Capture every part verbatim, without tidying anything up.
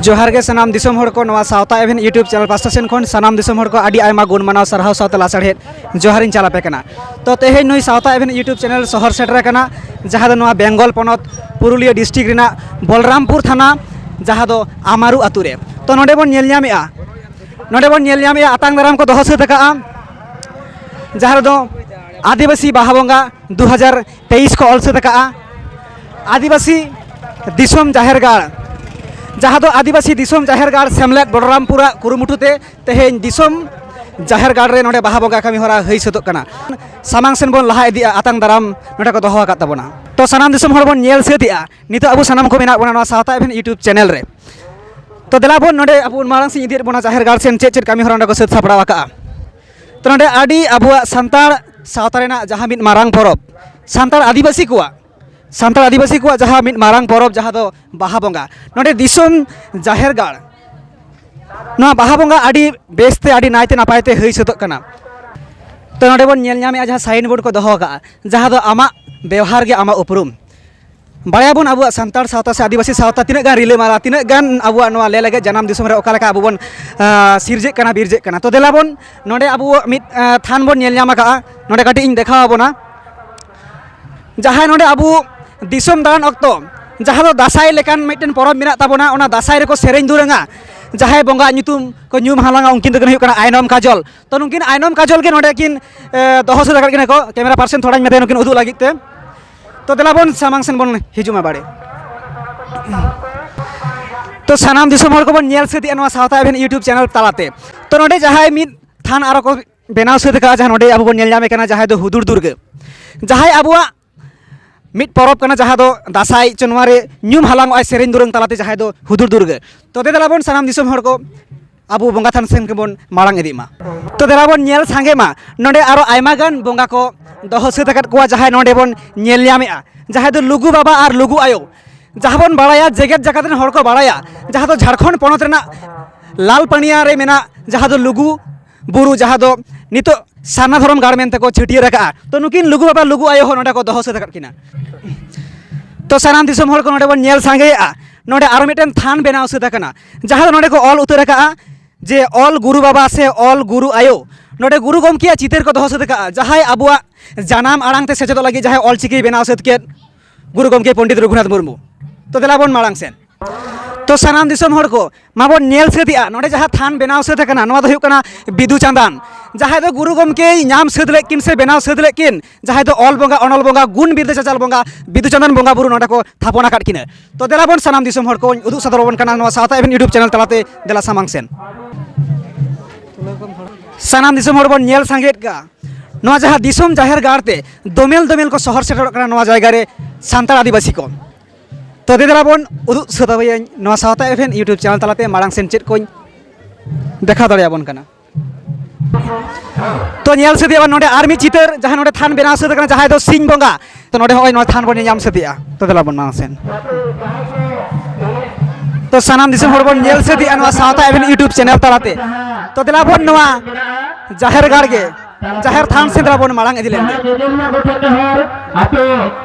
ᱡᱚᱦᱟᱨ ᱜᱮ ᱥᱟᱱᱟᱢ ᱫᱤᱥᱚᱢ ᱦᱚᱲ ᱠᱚ, ᱱᱚᱣᱟ ᱥᱟᱶᱛᱟ ᱮᱵᱷᱮᱱ YouTube ᱪᱮᱱᱮᱞ ᱯᱟᱥᱴᱟ ᱥᱮᱱ ᱠᱷᱚᱱ ᱥᱟᱱᱟᱢ ᱫᱤᱥᱚᱢ ᱦᱚᱲ ᱠᱚ ᱟᱹᱰᱤ ᱟᱭᱢᱟ ᱜᱩᱱ ᱢᱟᱱᱟᱣ ᱥᱟᱨᱦᱟᱣ ᱥᱟᱶᱛᱮ ᱞᱟᱥᱟᱲᱦᱮᱫ ᱡᱚᱦᱟᱨᱤᱧ ᱪᱟᱞ ᱟᱯᱮ ᱠᱟᱱᱟ᱾ ᱛᱚ ᱛᱮᱦᱮᱧ ᱱᱩᱭ ᱥᱟᱶᱛᱟ ᱮᱵᱷᱮᱱ YouTube ᱪᱮᱱᱮᱞ ᱥᱚᱦᱚᱨ ᱥᱮᱴᱮᱨ ᱟᱠᱟᱱᱟ, ᱡᱟᱦᱟᱸ ᱫᱚ ᱱᱚᱣᱟ ᱵᱮᱝᱜᱚᱞ ᱯᱚᱱᱚᱛ ᱯᱩᱨᱩᱞᱤᱭᱟᱹ ᱰᱤᱥᱴᱨᱤᱠᱴ ᱨᱮᱱᱟᱜ ᱵᱚᱞᱨᱟᱢᱯᱩᱨ ᱛᱷᱟᱱᱟ, ᱡᱟᱦᱟᱸ ᱫᱚ ᱟᱢᱟᱨᱩ ᱟᱹᱛᱩ ᱨᱮ᱾ ᱛᱚ ᱱᱚᱰᱮ ᱵᱚᱱ ᱧᱮᱞ ᱧᱟᱢᱮᱜᱼᱟ, ᱱᱚᱰᱮ ᱵᱚᱱ ᱧᱮᱞ ᱧᱟᱢᱮᱜᱼᱟ ᱟᱛᱟᱝ ᱫᱟᱨᱟᱢ ᱠᱚ ᱫᱚᱦᱚ ᱥᱟᱹᱛ ᱟᱠᱟᱜᱼᱟ, ᱡᱟᱦᱟᱸ ᱨᱮᱫᱚ ᱟᱹᱫᱤᱵᱟᱹᱥᱤ ᱵᱟᱦᱟ ᱵᱚᱸᱜᱟ ᱫᱩ ᱦᱟᱡᱟᱨ ᱛᱮᱭᱤᱥ ᱠᱚ ᱚᱞ ᱥᱟᱹᱛ ᱟᱠᱟᱜᱼᱟ᱾ ᱟᱹᱫᱤᱵᱟᱹᱥᱤ ᱫᱤᱥᱚᱢ ᱡᱟᱦᱮᱨ ᱜᱟᱲ, ᱡᱟᱦᱟᱸ ᱫᱚ ᱟᱹᱫᱤᱵᱟᱹᱥᱤ ᱫᱤᱥᱚᱢ ᱡᱟᱦᱮᱨ ᱜᱟᱲ ᱥᱮᱢᱞᱮᱫ ᱵᱚᱞᱨᱟᱢᱯᱩᱨᱟᱜ ᱠᱩᱨᱩᱢᱩᱴᱩ ᱛᱮ ᱛᱮᱦᱮᱧ ᱫᱤᱥᱚᱢ ᱡᱟᱦᱮᱨ ᱜᱟᱲ ᱨᱮ ᱱᱚᱰᱮ ᱵᱟᱦᱟ ᱵᱚᱸᱜᱟ ᱠᱟᱹᱢᱤ ᱦᱚᱨᱟ ᱦᱩᱭ ᱥᱟᱹᱛᱚᱜ ᱠᱟᱱᱟ᱾ ᱥᱟᱢᱟᱝ ᱥᱮᱱ ᱵᱚᱱ ᱞᱟᱦᱟ ᱤᱫᱤᱜᱼᱟ, ᱟᱛᱟᱝ ᱫᱟᱨᱟᱢ ᱱᱚᱰᱮ ᱠᱚ ᱫᱚᱦᱚ ᱟᱠᱟᱫ ᱛᱟᱵᱚᱱᱟ᱾ ᱛᱚ ᱥᱟᱱᱟᱢ ᱫᱤᱥᱚᱢ ᱦᱚᱲ ᱵᱚᱱ ᱧᱮᱞ ᱥᱟᱹᱛ ᱮᱜᱼᱟ, ᱱᱤᱛᱚᱜ ᱟᱵᱚ ᱥᱟᱱᱟᱢ ᱠᱚ ᱢᱮᱱᱟᱜ ᱵᱚᱱᱟ ᱱᱚᱣᱟ ᱥᱟᱶᱛᱟ ᱮᱵᱷᱮᱱ YouTube ᱪᱮᱱᱮᱞ ᱨᱮ᱾ ᱛᱚ ᱫᱮᱞᱟ ᱵᱚᱱ ᱱᱚᱰᱮ ᱟᱵᱚ ᱢᱟᱲᱟᱝ ᱥᱮᱫ ᱤᱫᱤᱭᱮᱫ ᱵᱚᱱᱟ ᱡᱟᱦᱮᱨ ᱜᱟᱲ ᱥᱮᱱ ᱪᱮᱫ ᱪᱮᱫ ᱠᱟᱹᱢᱤ ᱦᱚᱨᱟ ᱚᱸᱰᱮ ᱠᱚ ᱥᱟᱹᱛ ᱥᱟᱯᱲᱟᱣ ᱟᱠᱟᱜᱼᱟ᱾ ᱛᱚ ᱱᱚᱰᱮ ᱟᱹᱰᱤ ᱟᱵᱚᱣᱟᱜ ᱥᱟᱱᱛᱟᱲ ᱥᱟᱶᱛᱟ ᱨᱮᱱᱟᱜ ᱡᱟᱦᱟᱸ ᱢᱤᱫ ᱢᱟᱨᱟᱝ ᱯᱚᱨᱚᱵᱽ, ᱥᱟᱱᱛᱟᱲ ᱟᱹᱫᱤᱵᱟᱹᱥᱤ ᱠᱚᱣᱟᱜ, ᱥᱟᱱᱛᱟᱲ ᱟᱹᱫᱤᱵᱟᱹᱥᱤ ᱠᱚᱣᱟᱜ ᱡᱟᱦᱟᱸ ᱢᱤᱫ ᱢᱟᱨᱟᱝ ᱯᱚᱨᱚᱵᱽ, ᱡᱟᱦᱟᱸ ᱫᱚ ᱵᱟᱦᱟ ᱵᱚᱸᱜᱟ, ᱱᱚᱰᱮ ᱫᱤᱥᱚᱢ ᱡᱟᱦᱮᱨ ᱜᱟᱲ ᱱᱚᱣᱟ ᱵᱟᱦᱟ ᱵᱚᱸᱜᱟ ᱟᱹᱰᱤ ᱵᱮᱥᱛᱮ, ᱟᱹᱰᱤ ᱱᱟᱭᱛᱮ ᱱᱟᱯᱟᱭᱛᱮ ᱦᱩᱭ ᱥᱟᱹᱛᱚᱜ ᱠᱟᱱᱟ᱾ ᱛᱚ ᱱᱚᱰᱮ ᱵᱚᱱ ᱧᱮᱞ ᱧᱟᱢᱮᱜᱼᱟ ᱡᱟᱦᱟᱸ ᱥᱟᱭᱤᱱ ᱵᱳᱨᱰ ᱠᱚ ᱫᱚᱦᱚ ᱟᱠᱟᱜᱼᱟ, ᱡᱟᱦᱟᱸ ᱫᱚ ᱟᱢᱟᱜ ᱵᱮᱣᱦᱟᱨ ᱜᱮ ᱟᱢᱟᱜ ᱩᱯᱨᱩᱢ᱾ ᱵᱟᱲᱟᱭᱟᱵᱚᱱ ᱟᱵᱚᱣᱟᱜ ᱥᱟᱱᱛᱟᱲ ᱥᱟᱶᱛᱟ ᱥᱮ ᱟᱹᱫᱤᱵᱟᱹᱥᱤ ᱥᱟᱶᱛᱟ ᱛᱤᱱᱟᱹᱜ ᱜᱟᱱ ᱨᱤᱞᱟᱹᱢᱟᱞᱟ, ᱛᱤᱱᱟᱹᱜ ᱜᱟᱱ ᱟᱵᱚᱣᱟᱜ ᱱᱚᱣᱟ ᱞᱮ ᱞᱮᱜᱮᱡ ᱡᱟᱱᱟᱢ ᱫᱤᱥᱚᱢ ᱨᱮ ᱚᱠᱟ ᱞᱮᱠᱟ ᱟᱵᱚ ᱵᱚᱱ, ᱟᱸ, ᱥᱤᱨᱡᱟᱹᱜ ᱠᱟᱱᱟ, ᱵᱤᱨᱡᱟᱹᱜ ᱠᱟᱱᱟ᱾ ᱛᱚ ᱫᱮᱞᱟ ᱵᱚᱱ ᱱᱚᱰᱮ ᱟᱵᱚ ᱢᱤᱫ, ᱟᱸ, ᱛᱷᱟᱱ ᱵᱚᱱ ᱧᱮᱞ ᱧᱟᱢ ᱟᱠᱟᱜᱼᱟ, ᱱᱚᱰᱮ ᱠᱟᱹᱴᱤᱡ ᱤᱧ ᱫᱮᱠᱷᱟᱣ ᱟᱵᱚᱱᱟ᱾ ᱡᱟᱦᱟᱸᱭ ᱱᱚᱰᱮ ᱟᱵᱚ ᱫᱤᱥᱚᱢ ᱫᱟᱬᱟᱱ ᱚᱠᱛᱚ ᱡᱟᱦᱟᱸ ᱫᱚ ᱫᱟᱸᱥᱟᱭ ᱞᱮᱠᱟᱱ ᱢᱤᱫᱴᱮᱱ ᱯᱚᱨᱚᱵᱽ ᱢᱮᱱᱟᱜ ᱛᱟᱵᱚᱱᱟ, ᱚᱱᱟ ᱫᱟᱸᱥᱟᱭ ᱨᱮᱠᱚ ᱥᱮᱨᱮᱧ ᱫᱩᱨᱟᱹᱝᱟ, ᱡᱟᱦᱟᱸᱭ ᱵᱚᱸᱜᱟᱜ ᱧᱩᱛᱩᱢ ᱠᱚ ᱧᱩᱢ ᱦᱟᱞᱟᱝᱟ, ᱩᱱᱠᱤᱱ ᱫᱚᱠᱤᱱ ᱦᱩᱭᱩᱜ ᱠᱟᱱᱟ ᱟᱭᱱᱚᱢ ᱠᱟᱡᱚᱞ᱾ ᱛᱚ ᱱᱩᱠᱤᱱ ᱟᱭᱱᱚᱢ ᱠᱟᱡᱚᱞ ᱜᱮ ᱱᱚᱰᱮ ᱠᱤᱱ, ᱮ, ᱫᱚᱦᱚ ᱥᱟᱹᱛ ᱟᱠᱟᱫ ᱠᱤᱱᱟ ᱠᱚ᱾ ᱠᱮᱢᱮᱨᱟ ᱯᱟᱨᱥᱚᱱ ᱛᱷᱚᱲᱟᱧ ᱢᱮᱛᱟᱭᱟ ᱱᱩᱠᱤᱱ ᱩᱫᱩᱜ ᱞᱟᱹᱜᱤᱫ ᱛᱮ᱾ ᱛᱚ ᱫᱮᱞᱟ ᱵᱚᱱ ᱥᱟᱢᱟᱝ ᱥᱮᱱ ᱵᱚᱱ ᱦᱤᱡᱩᱜ ᱢᱟ ᱵᱟᱲᱮ᱾ ᱛᱚ ᱥᱟᱱᱟᱢ ᱫᱤᱥᱚᱢ ᱦᱚᱲ ᱠᱚᱵᱚᱱ ᱧᱮᱞ ᱥᱟᱹᱛ ᱮᱜᱼᱟ ᱱᱚᱣᱟ ᱥᱟᱶᱛᱟ ᱮᱵᱷᱮᱱ YouTube ᱪᱮᱱᱮᱞ ᱛᱟᱞᱟᱛᱮ᱾ ᱛᱚ ᱱᱚᱰᱮ ᱡᱟᱦᱟᱸᱭ ᱢᱤᱫ ᱛᱷᱟᱱ ᱟᱨᱚ ᱠᱚ ᱵᱮᱱᱟᱣ ᱥᱟᱹᱛ ᱟᱠᱟᱫᱼᱟ, ᱡᱟᱦᱟᱸ ᱱᱚᱰᱮ ᱟᱵᱚ ᱵᱚᱱ ᱧᱮᱞ ᱧᱟᱢᱮ ᱠᱟᱱᱟ, ᱡᱟᱦᱟᱸᱭ ᱫᱚ ᱦᱩᱫᱩᱲ ᱫᱩᱨᱜᱟᱹ, ᱡᱟᱦᱟᱸᱭ ᱟᱵᱚᱣᱟᱜ ᱢᱤᱫ ᱯᱚᱨᱚᱵᱽ ᱠᱟᱱᱟ, ᱡᱟᱦᱟᱸ ᱫᱚ ᱫᱟᱸᱥᱟᱭ ᱪᱚ ᱱᱚᱣᱟ ᱨᱮ ᱧᱩᱢ ᱦᱟᱞᱟᱝᱚᱜᱼᱟᱭ ᱥᱮᱨᱮᱧ ᱫᱩᱨᱟᱹᱝ ᱛᱟᱞᱟᱛᱮ, ᱡᱟᱦᱟᱸᱭ ᱫᱚ ᱦᱩᱫᱩᱲ ᱫᱩᱨᱜᱟᱹ᱾ ᱛᱚ ᱫᱮ ᱫᱮᱞᱟ ᱵᱚᱱ ᱥᱟᱱᱟᱢ ᱫᱤᱥᱚᱢ ᱦᱚᱲ ᱠᱚ ᱟᱵᱚ ᱵᱚᱸᱜᱟ ᱛᱷᱟᱱ ᱥᱮᱱ ᱜᱮᱵᱚᱱ ᱢᱟᱲᱟᱝ ᱤᱫᱤᱜ ᱢᱟ᱾ ᱛᱚ ᱫᱮᱞᱟ ᱵᱚᱱ ᱧᱮᱞ ᱥᱟᱸᱜᱮ ᱢᱟ, ᱱᱚᱰᱮ ᱟᱨᱚ ᱟᱭᱢᱟ ᱜᱟᱱ ᱵᱚᱸᱜᱟ ᱠᱚ ᱫᱚᱦᱚ ᱥᱟᱹᱛ ᱟᱠᱟᱫ ᱠᱚᱣᱟ, ᱡᱟᱦᱟᱸᱭ ᱱᱚᱰᱮ ᱵᱚᱱ ᱧᱮᱞ ᱧᱟᱢᱮᱜᱼᱟ, ᱡᱟᱦᱟᱸᱭ ᱫᱚ ᱞᱩᱜᱩ ᱵᱟᱵᱟ ᱟᱨ ᱞᱩᱜᱩ ᱟᱭᱳ, ᱡᱟᱦᱟᱸ ᱵᱚᱱ ᱵᱟᱲᱟᱭᱟ, ᱡᱮᱜᱮᱛ ᱡᱟᱠᱟᱛ ᱨᱮᱱ ᱦᱚᱲ ᱠᱚ ᱵᱟᱲᱟᱭᱟ, ᱡᱟᱦᱟᱸ ᱫᱚ ᱡᱷᱟᱲᱠᱷᱚᱸᱰ ᱯᱚᱱᱚᱛ ᱨᱮᱱᱟᱜ ᱞᱟᱞᱯᱟᱹᱱᱤᱭᱟ ᱨᱮ ᱢᱮᱱᱟᱜ, ᱡᱟᱦᱟᱸ ᱫᱚ ᱞᱩᱜᱩ ᱵᱩᱨᱩ, ᱡᱟᱦᱟᱸ ᱫᱚ ᱱᱤᱛᱚᱜ ᱥᱟᱨᱱᱟ ᱫᱷᱚᱨᱚᱢ ᱜᱟᱲ ᱢᱮᱱᱛᱮ ᱠᱚ ᱪᱷᱟᱹᱴᱭᱟᱹᱨ ᱟᱠᱟᱜᱼᱟ᱾ ᱛᱚ ᱱᱩᱠᱤᱱ ᱞᱩᱜᱩ ᱵᱟᱵᱟ ᱞᱩᱜᱩ ᱟᱭᱳ ᱦᱚᱸ ᱱᱚᱰᱮ ᱠᱚ ᱫᱚᱦᱚ ᱥᱟᱹᱛ ᱟᱠᱟᱫ ᱠᱤᱱᱟ᱾ ᱛᱚ ᱥᱟᱱᱟᱢ ᱫᱤᱥᱚᱢ ᱦᱚᱲ ᱠᱚ ᱱᱚᱰᱮ ᱵᱚᱱ ᱧᱮᱞ ᱥᱟᱸᱜᱮᱭᱮᱜᱼᱟ, ᱱᱚᱰᱮ ᱟᱨᱚ ᱢᱤᱫᱴᱮᱱ ᱛᱷᱟᱱ ᱵᱮᱱᱟᱣ ᱥᱟᱹᱛ ᱟᱠᱟᱱᱟ, ᱡᱟᱦᱟᱸ ᱫᱚ ᱱᱚᱰᱮ ᱠᱚ ᱚᱞ ᱩᱛᱟᱹᱨ ᱟᱠᱟᱜᱼᱟ ᱡᱮ ᱚᱞ ᱜᱩᱨᱩ ᱵᱟᱵᱟ ᱥᱮ ᱚᱞ ᱜᱩᱨᱩ ᱟᱭᱳ᱾ ᱱᱚᱰᱮ ᱜᱩᱨᱩ ᱜᱚᱢᱠᱮᱭᱟᱜ ᱪᱤᱛᱟᱹᱨ ᱠᱚ ᱫᱚᱦᱚ ᱥᱟᱹᱛ ᱟᱠᱟᱜᱼᱟ, ᱡᱟᱦᱟᱸᱭ ᱟᱵᱚᱣᱟᱜ ᱡᱟᱱᱟᱢ ᱟᱲᱟᱝ ᱛᱮ ᱥᱮᱪᱮᱫᱚᱜ ᱞᱟᱹᱜᱤᱫ ᱡᱟᱦᱟᱸᱭ ᱚᱞ ᱪᱤᱠᱤᱭ ᱵᱮᱱᱟᱣ ᱥᱟᱹᱛ ᱠᱮᱫ, ᱜᱩᱨᱩ ᱜᱚᱢᱠᱮ ᱯᱚᱱᱰᱤᱛ ᱨᱚᱜᱷᱩᱱᱟᱛᱷ ᱢᱩᱨᱢᱩ᱾ ᱛᱚ ᱫᱮᱞᱟ ᱵᱚᱱ ᱢᱟᱲᱟᱝ ᱥᱮᱱ᱾ ᱛᱚ ᱥᱟᱱᱟᱢ ᱫᱤᱥᱚᱢ ᱦᱚᱲ ᱠᱚ, ᱢᱟᱵᱚᱱ ᱧᱮᱞ ᱥᱟᱹᱛ ᱮᱜᱼᱟ, ᱱᱚᱰᱮ ᱡᱟᱦᱟᱸ ᱛᱷᱟᱱ ᱵᱮᱱᱟᱣ ᱥᱟᱹᱛ ᱟᱠᱟᱱᱟ, ᱱᱚᱣᱟ ᱫᱚ ᱦᱩᱭᱩᱜ ᱠᱟᱱᱟ ᱵᱤᱫᱩ ᱪᱟᱸᱫᱟᱱ, ᱡᱟᱦᱟᱸᱭ ᱫᱚ ᱜᱩᱨᱩ ᱜᱚᱢᱠᱮᱭ ᱧᱟᱢ ᱥᱟᱹᱛ ᱞᱮᱫ ᱠᱤᱱ ᱥᱮ ᱵᱮᱱᱟᱣ ᱥᱟᱹᱛ ᱞᱮᱫ ᱠᱤᱱ, ᱡᱟᱦᱟᱸᱭ ᱫᱚ ᱚᱞ ᱵᱚᱸᱜᱟ, ᱚᱱᱚᱞ ᱵᱚᱸᱜᱟ, ᱜᱩᱱ ᱵᱤᱨᱫᱟᱹ ᱪᱟᱪᱟᱞ ᱵᱚᱸᱜᱟ ᱵᱤᱫᱩ ᱪᱟᱸᱫᱟᱱ ᱵᱚᱸᱜᱟ ᱵᱩᱨᱩ ᱱᱚᱰᱮ ᱠᱚ ᱛᱷᱟᱯᱚᱱ ᱟᱠᱟᱫ ᱠᱤᱱᱟᱹ᱾ ᱛᱚ ᱫᱮᱞᱟ ᱵᱚᱱ ᱥᱟᱱᱟᱢ ᱫᱤᱥᱚᱢ ᱦᱚᱲ ᱠᱚᱧ ᱩᱫᱩᱜ ᱥᱚᱫᱚᱨ ᱟᱵᱚᱱ ᱠᱟᱱᱟ ᱱᱚᱣᱟ ᱥᱟᱶᱛᱟ ᱮᱵᱷᱮᱱ YouTube ᱪᱮᱱᱮᱞ ᱛᱟᱞᱟᱛᱮ, ᱫᱮᱞᱟ ᱥᱟᱢᱟᱝ ᱥᱮᱱ᱾ ᱥᱟᱱᱟᱢ ᱫᱤᱥᱚᱢ ᱦᱚᱲ ᱵᱚᱱ ᱧᱮᱞ ᱥᱟᱸᱜᱮᱭᱮᱫ ᱠᱚᱣᱟ, ᱱᱚᱣᱟ ᱡᱟᱦᱟᱸ ᱫᱤᱥᱚᱢ ᱡᱟᱦᱮᱨ ᱜᱟᱲ ᱛᱮ ᱫᱚᱢᱮᱞ ᱫᱚᱢᱮᱞ ᱠᱚ ᱥᱚᱦᱚᱨ ᱥᱮᱴᱮᱨᱚᱜ ᱠᱟᱱᱟ ᱱᱚᱣᱟ ᱡᱟᱭᱜᱟ ᱨᱮ ᱥᱟᱱᱛᱟᱲ ᱟᱹᱫᱤᱵᱟᱹᱥᱤ ᱠᱚ᱾ ᱛᱚ ᱫᱮᱞᱟ ᱵᱚᱱ ᱩᱫᱩᱜ ᱥᱟᱹᱛ ᱟᱵᱚᱱ ᱱᱚᱣᱟ ᱥᱟᱶᱛᱟ ᱮᱵᱷᱮᱱ YouTube ᱪᱮᱱᱮᱞ ᱛᱟᱞᱟᱛᱮ ᱢᱟᱲᱟᱝ ᱥᱮᱱ ᱪᱮᱫ ᱠᱚᱧ ᱫᱮᱠᱷᱟᱣ ᱫᱟᱲᱮᱭᱟᱵᱚᱱ ᱠᱟᱱᱟ᱾ ᱛᱚ ᱧᱮᱞ ᱥᱟᱹᱛ ᱮᱜᱼᱟ ᱵᱚᱱ ᱱᱚᱰᱮ ᱟᱨ ᱢᱤᱫ ᱪᱤᱛᱟᱹᱨ, ᱡᱟᱦᱟᱸ ᱱᱚᱰᱮ ᱛᱷᱟᱱ ᱵᱮᱱᱟᱣ ᱥᱟᱹᱛ ᱟᱠᱟᱱᱟ, ᱡᱟᱦᱟᱸᱭ ᱫᱚ ᱥᱤᱧ ᱵᱚᱸᱜᱟ᱾ ᱛᱚ ᱱᱚᱰᱮ ᱦᱚᱸᱜᱼᱚᱭ ᱱᱚᱣᱟ ᱛᱷᱟᱱ ᱵᱚᱱ ᱧᱮᱧᱟᱢ ᱥᱟᱹᱛ ᱮᱜᱼᱟ᱾ ᱛᱚ ᱫᱮᱞᱟ ᱵᱚᱱ ᱢᱟᱲᱟᱝ ᱥᱮᱱ᱾ ᱛᱚ ᱥᱟᱱᱟᱢ ᱫᱤᱥᱚᱢ ᱦᱚᱲ ᱵᱚᱱ ᱧᱮᱞ ᱥᱟᱹᱛ ᱮᱜᱼᱟ ᱱᱚᱣᱟ ᱥᱟᱶᱛᱟ ᱮᱵᱷᱮᱱ YouTube ᱪᱮᱱᱮᱞ ᱛᱟᱞᱟᱛᱮ᱾ ᱛᱚ ᱫᱮᱞᱟ ᱵᱚᱱ ᱱᱚᱣᱟ ᱡᱟᱦᱮᱨ ᱜᱟᱲ ᱜᱮ, ᱡᱟᱦᱮᱨ ᱛᱷᱟᱱ ᱥᱮᱸᱫᱽᱨᱟ ᱵᱚᱱ ᱢᱟᱲᱟᱝ ᱤᱫᱤ ᱞᱮᱱ ᱜᱮ᱾ ᱡᱟᱦᱟᱸ ᱧᱮᱧᱮᱞᱤᱭᱟᱹ ᱠᱚ ᱴᱷᱮᱱ ᱱᱮᱦᱚᱨ, ᱟᱯᱮ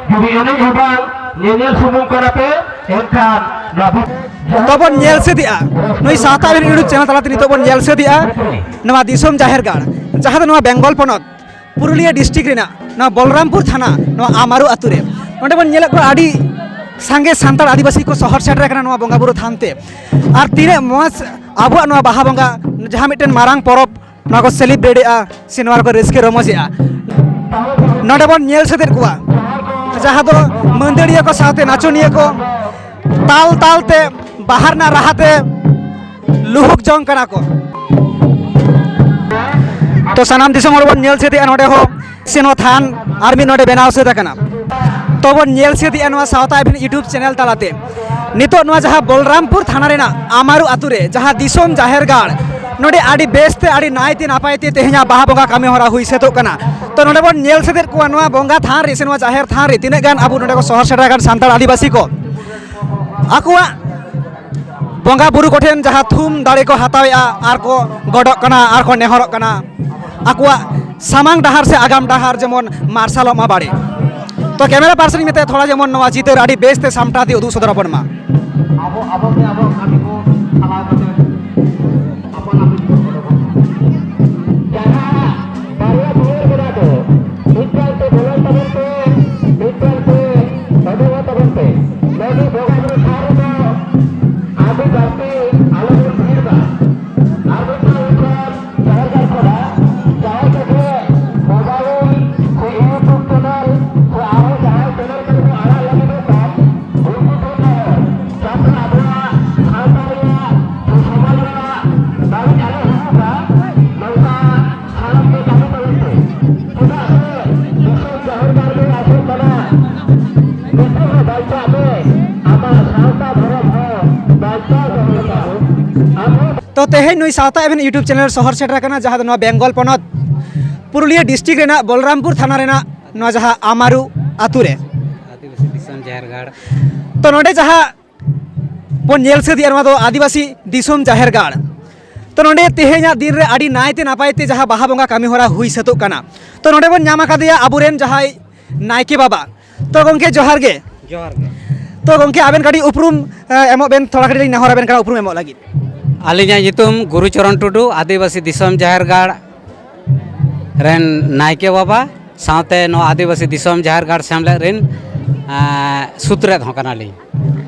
ᱡᱩᱫᱤ ᱮᱱᱮᱡ ᱦᱚᱸ ᱵᱟᱝ ᱧᱮᱧᱮᱞ ᱥᱩᱢᱩᱝ ᱠᱟᱱᱟ ᱯᱮ, ᱮᱱᱠᱷᱟᱱ ᱱᱚᱣᱟ ᱵᱚᱱ ᱧᱮᱞ ᱥᱟᱹᱛ ᱮᱜᱼᱟ᱾ ᱱᱩᱭ ᱥᱟᱶᱛᱟ ᱮᱵᱷᱮᱱ YouTube ᱪᱮᱱᱮᱞ ᱛᱟᱞᱟᱛᱮ ᱱᱤᱛᱚᱜ ᱵᱚᱱ ᱧᱮᱞ ᱥᱟᱹᱛ ᱮᱜᱼᱟ ᱱᱚᱣᱟ ᱫᱤᱥᱚᱢ ᱡᱟᱦᱮᱨ ᱜᱟᱲ, ᱡᱟᱦᱟᱸ ᱫᱚ ᱱᱚᱣᱟ ᱵᱮᱝᱜᱚᱞ ᱯᱚᱱᱚᱛ ᱯᱩᱨᱩᱞᱤᱭᱟᱹ ᱰᱤᱥᱴᱨᱤᱠᱴ ᱨᱮᱱᱟᱜ ᱱᱚᱣᱟ ᱵᱚᱞᱨᱟᱢᱯᱩᱨ ᱛᱷᱟᱱᱟ, ᱱᱚᱣᱟ ᱟᱢᱟᱨᱩ ᱟᱹᱛᱩ ᱨᱮ᱾ ᱱᱚᱰᱮ ᱵᱚᱱ ᱧᱮᱞᱮᱫ ᱠᱚᱣᱟ ᱟᱹᱰᱤ ᱥᱟᱸᱜᱮ ᱥᱟᱱᱛᱟᱲ ᱟᱹᱫᱤᱵᱟᱹᱥᱤ ᱠᱚ ᱥᱚᱦᱚᱨ ᱥᱮᱴᱮᱨ ᱟᱠᱟᱱᱟ ᱱᱚᱣᱟ ᱵᱚᱸᱜᱟ ᱵᱩᱨᱩ ᱛᱷᱟᱱ ᱛᱮ᱾ ᱟᱨ ᱛᱤᱱᱟᱹᱜ ᱢᱚᱡᱽ ᱟᱵᱚᱣᱟᱜ ᱱᱚᱣᱟ ᱵᱟᱦᱟ ᱵᱚᱸᱜᱟ, ᱡᱟᱦᱟᱸ ᱢᱤᱫᱴᱮᱱ ᱢᱟᱨᱟᱝ ᱯᱚᱨᱚᱵᱽ, ᱱᱚᱣᱟ ᱠᱚ ᱥᱮᱞᱤᱵᱨᱮᱴ ᱮᱜᱼᱟ ᱥᱮ ᱱᱚᱣᱟ ᱨᱮᱠᱚ ᱨᱟᱹᱥᱠᱟᱹ ᱨᱚᱢᱚᱡᱽ ᱮᱜᱼᱟ᱾ ᱱᱚᱰᱮ ᱵᱚᱱ ᱧᱮᱞ ᱥᱟᱹᱛᱮᱫ ᱠᱚᱣᱟ, ᱡᱟᱦᱟᱸ ᱫᱚ ᱢᱟᱹᱫᱟᱹᱲᱤᱭᱟᱹ ᱠᱚ ᱥᱟᱶᱛᱮ ᱱᱟᱪᱚᱱᱤᱭᱟᱹ ᱠᱚ ᱛᱟᱞ ᱛᱟᱞ ᱛᱮ ᱵᱟᱦᱟ ᱨᱮᱱᱟᱜ ᱨᱟᱦᱟ ᱛᱮ ᱞᱩᱦᱩᱠ ᱡᱚᱝ ᱠᱟᱱᱟ ᱠᱚ᱾ ᱛᱚ ᱥᱟᱱᱟᱢ ᱫᱤᱥᱚᱢ ᱦᱚᱲ ᱵᱚᱱ ᱧᱮᱞ ᱥᱟᱹᱛ ᱮᱜᱼᱟ ᱱᱚᱰᱮ ᱦᱚᱸ ᱥᱮ ᱱᱚᱣᱟ ᱛᱷᱟᱱ ᱟᱨ ᱢᱤᱫ ᱱᱚᱰᱮ ᱵᱮᱱᱟᱣ ᱥᱟᱹᱛ ᱟᱠᱟᱱᱟ᱾ ᱛᱚ ᱵᱚᱱ ᱧᱮᱞ ᱥᱟᱹᱛ ᱮᱜᱼᱟ ᱱᱚᱣᱟ ᱥᱟᱶᱛᱟ ᱮᱵᱷᱮᱱ YouTube ᱪᱮᱱᱮᱞ ᱛᱟᱞᱟᱛᱮ᱾ ᱱᱤᱛᱚᱜ ᱱᱚᱣᱟ ᱡᱟᱦᱟᱸ ᱵᱚᱞᱨᱟᱢᱯᱩᱨ ᱛᱷᱟᱱᱟ ᱨᱮᱱᱟᱜ ᱟᱢᱟᱨᱩ ᱟᱹᱛᱩ ᱨᱮ ᱡᱟᱦᱟᱸ ᱫᱤᱥᱚᱢ ᱡᱟᱦᱮᱨ ᱜᱟᱲ, ᱱᱚᱰᱮ ᱟᱹᱰᱤ ᱵᱮᱥ ᱛᱮ ᱟᱹᱰᱤ ᱱᱟᱭ ᱛᱮ ᱱᱟᱯᱟᱭ ᱛᱮ ᱛᱮᱦᱮᱧᱟᱜ ᱵᱟᱦᱟ ᱵᱚᱸᱜᱟ ᱠᱟᱹᱢᱤ ᱦᱚᱨᱟ ᱦᱩᱭ ᱥᱟᱹᱛᱚᱜ ᱠᱟᱱᱟ᱾ ᱛᱚ ᱱᱚᱰᱮ ᱵᱚᱱ ᱧᱮᱞ ᱥᱟᱹᱛᱮᱫ ᱠᱚᱣᱟ ᱱᱚᱣᱟ ᱵᱚᱸᱜᱟ ᱛᱷᱟᱱ ᱨᱮ ᱥᱮ ᱱᱚᱣᱟ ᱡᱟᱦᱮᱨ ᱛᱷᱟᱱ ᱨᱮ ᱛᱤᱱᱟᱹᱜ ᱜᱟᱱ ᱟᱵᱚ ᱱᱚᱰᱮ ᱠᱚ ᱥᱚᱦᱚᱨ ᱥᱮᱴᱮᱨ ᱟᱠᱟᱱ ᱥᱟᱱᱛᱟᱲ ᱟᱹᱫᱤᱵᱟᱹᱥᱤ ᱠᱚ ᱟᱠᱚᱣᱟᱜ ᱵᱚᱸᱜᱟ ᱵᱩᱨᱩ ᱠᱚᱴᱷᱮᱱ ᱡᱟᱦᱟᱸ ᱛᱷᱩᱢ ᱫᱟᱲᱮ ᱠᱚ ᱦᱟᱛᱟᱣᱮᱜᱼᱟ ᱟᱨ ᱠᱚ ᱜᱚᱰᱚᱜ ᱠᱟᱱᱟ ᱟᱨ ᱠᱚ ᱱᱮᱦᱚᱨᱚᱜ ᱠᱟᱱᱟ, ᱟᱠᱚᱣᱟᱜ ᱥᱟᱢᱟᱝ ᱰᱟᱦᱟᱨ ᱥᱮ ᱟᱜᱟᱢ ᱰᱟᱦᱟᱨ ᱡᱮᱢᱚᱱ ᱢᱟᱨᱥᱟᱞᱚᱜ ᱢᱟ ᱵᱟᱲᱮ᱾ ᱛᱚ ᱠᱮᱢᱮᱨᱟ ᱯᱟᱨᱥᱚᱱ ᱤᱧ ᱢᱮᱛᱟᱭᱟ ᱛᱷᱚᱲᱟ ᱡᱮᱢᱚᱱ ᱱᱚᱣᱟ ᱪᱤᱛᱟᱹᱨ ᱟᱹᱰᱤ ᱵᱮᱥ ᱛᱮ ᱥᱟᱢᱴᱟᱣ ᱛᱮ ᱩᱫᱩᱜ ᱥᱚᱫᱚᱨ ᱟᱵᱚᱱ ᱢᱟ᱾ ᱟᱵᱚ ᱟᱵᱚ ᱛᱮ ᱟᱵᱚᱣᱟᱜ ᱠᱟᱹᱢᱤ ᱠᱚ ᱪᱟᱞᱟᱣ ᱠᱟᱛᱮ ᱟᱯᱟᱱ ᱟᱹᱯᱤᱱ ᱠᱚ ᱚᱰᱚᱠᱚᱜ ᱠᱟᱱᱟ᱾ ᱡᱟᱦᱟᱸ ᱵᱟᱨᱭᱟ ᱫᱩᱣᱟᱹᱨ ᱢᱮᱱᱟᱜ ᱫᱚ, ᱢᱤᱫᱴᱟᱝ ᱛᱮ ᱵᱚᱞᱚᱱ ᱛᱟᱵᱚᱱ ᱯᱮ, ᱢᱤᱫᱴᱟᱝ ᱛᱮ ᱚᱰᱚᱠᱚᱜ ᱛᱟᱵᱚᱱ ᱯᱮ᱾ ᱱᱚᱰᱮ ᱵᱚᱸᱜᱟ ᱵᱩᱨᱩ ᱴᱷᱟᱶ ᱨᱮᱫᱚ ᱟᱹᱰᱤ ᱵᱟᱹᱲᱛᱤ ᱟᱞᱚᱵᱚᱱ ᱵᱷᱤᱲ ᱢᱟ᱾ ᱟᱨ ᱢᱤᱫᱴᱟᱝ ᱩᱭᱦᱟᱹᱨ ᱡᱟᱦᱮᱨ ᱜᱟᱲ ᱠᱷᱚᱱᱟᱜ ᱡᱟᱦᱟᱸᱭ ᱠᱚᱜᱮ mobile ᱥᱮ YouTube channel ᱥᱮ ᱟᱨᱦᱚᱸ ᱡᱟᱦᱟᱸᱭ channel ᱠᱚᱨᱮ ᱠᱚ ᱟᱲᱟᱜ ᱞᱟᱹᱜᱤᱫᱚᱜ ᱠᱟᱱ, ᱩᱱᱠᱩ ᱴᱷᱮᱱ ᱦᱚᱸ ᱡᱟᱛᱮ ᱟᱵᱚᱣᱟᱜ ᱥᱟᱶᱛᱟ ᱨᱮᱭᱟᱜ ᱥᱮ ᱥᱚᱢᱟᱡᱽ ᱨᱮᱭᱟᱜ ᱵᱟᱹᱲᱤᱡ ᱟᱞᱚ ᱦᱩᱭᱩᱜ ᱢᱟ, ᱱᱚᱝᱠᱟ ᱥᱟᱱᱟᱢ ᱠᱚ ᱠᱟᱹᱢᱤ ᱛᱟᱵᱚᱱ ᱯᱮ᱾ ᱪᱮᱫᱟᱜ ᱥᱮ ᱫᱤᱥᱚᱢ ᱡᱟᱦᱮᱨ ᱜᱟᱲ ᱫᱚ ᱟᱥᱚᱞ ᱠᱟᱱᱟ, ᱱᱤᱛᱚᱜ ᱦᱚᱸ ᱵᱟᱧᱪᱟᱜ ᱢᱮ, ᱟᱢᱟᱜ ᱥᱟᱶᱛᱟ ᱫᱷᱚᱨᱚᱢ ᱦᱚᱸ ᱵᱟᱧᱪᱟᱣ ᱫᱚᱦᱚᱭ ᱛᱟᱵᱚᱱ᱾ ᱟᱵᱚ ᱛᱚ ᱛᱮᱦᱮᱧ ᱱᱩᱭ ᱥᱟᱶᱛᱟ ᱮᱵᱷᱮᱱ YouTube channel ᱥᱚᱦᱚᱨ ᱥᱮᱴᱮᱨ ᱟᱠᱟᱱᱟ, ᱡᱟᱦᱟᱸ ᱫᱚ ᱱᱚᱣᱟ ᱵᱮᱝᱜᱚᱞ ᱯᱚᱱᱚᱛ ᱯᱩᱨᱩᱞᱤᱭᱟᱹ district ᱨᱮᱱᱟᱜ ᱵᱚᱞᱨᱟᱢᱯᱩᱨ ᱛᱷᱟᱱᱟ ᱨᱮᱱᱟᱜ ᱱᱚᱣᱟ ᱡᱟᱦᱟᱸ ᱟᱢᱟᱨᱩ ᱟᱛᱳ ᱨᱮ᱾ ᱟᱹᱫᱤᱵᱟᱹᱥᱤ ᱫᱤᱥᱚᱢ ᱡᱟᱦᱮᱨ ᱜᱟᱲ᱾ ᱛᱚ ᱱᱚᱰᱮ ᱡᱟᱦᱟᱸ ᱵᱚᱱ ᱧᱮᱞ ᱥᱟᱹᱛ ᱮᱫᱼᱟ, ᱱᱚᱣᱟ ᱫᱚ ᱟᱹᱫᱤᱵᱟᱹᱥᱤ ᱫᱤᱥᱚᱢ ᱡᱟᱦᱮᱨ ᱜᱟᱲ᱾ ᱛᱚ ᱱᱚᱰᱮ ᱛᱮᱦᱮᱧᱟᱜ ᱫᱤᱱ ᱨᱮ ᱟᱹᱰᱤ ᱱᱟᱭᱛᱮ ᱱᱟᱯᱟᱭ ᱛᱮ ᱡᱟᱦᱟᱸ ᱵᱟᱦᱟ ᱵᱚᱸᱜᱟ ᱠᱟᱹᱢᱤ ᱦᱚᱨᱟ ᱦᱩᱭ ᱥᱟᱹᱛᱚᱜ ᱠᱟᱱᱟ᱾ ᱛᱚ ᱱᱚᱰᱮ ᱵᱚᱱ ᱧᱟᱢ ᱟᱠᱟᱫᱮᱭᱟ ᱟᱵᱚᱨᱮᱱ ᱡᱟᱦᱟᱸᱭ ᱱᱟᱭᱠᱮ ᱵᱟᱵᱟ᱾ ᱛᱚ ᱜᱚᱢᱠᱮ, ᱡᱚᱦᱟᱨ ᱜᱮ᱾ ᱡᱚᱦᱟᱨ ᱜᱮ᱾ ᱛᱚ ᱜᱚᱢᱠᱮ, ᱟᱵᱮᱱ ᱠᱟᱹᱴᱤᱡ ᱩᱯᱨᱩᱢ, ᱮ, ᱮᱢᱚᱜ ᱵᱮᱱ, ᱛᱷᱚᱲᱟ ᱠᱟᱹᱴᱤᱡ ᱞᱤᱧ ᱱᱮᱦᱚᱨ ᱟᱵᱮᱱ ᱠᱟᱱᱟ ᱩᱯᱨᱩᱢ ᱮᱢᱚᱜ ᱞᱟᱹᱜᱤᱫ᱾ ᱟᱹᱞᱤᱧᱟᱜ ᱧᱩᱛᱩᱢ ᱜᱩᱨᱩ ᱪᱚᱨᱚᱱ ᱴᱩᱰᱩ, ᱟᱹᱫᱤᱵᱟᱹᱥᱤ ᱫᱤᱥᱚᱢ ᱡᱟᱦᱮᱨ ᱜᱟᱲ ᱨᱮᱱ ᱱᱟᱭᱠᱮ ᱵᱟᱵᱟ, ᱥᱟᱶᱛᱮ ᱱᱚᱣᱟ ᱟᱹᱫᱤᱵᱟᱹᱥᱤ ᱫᱤᱥᱚᱢ ᱡᱟᱦᱮᱨ ᱜᱟᱲ ᱥᱮᱢᱞᱮᱫ ᱨᱮᱱ, ᱮ, ᱥᱩᱛᱨᱮᱫ ᱦᱚᱸ ᱠᱟᱱᱟᱞᱤᱧ᱾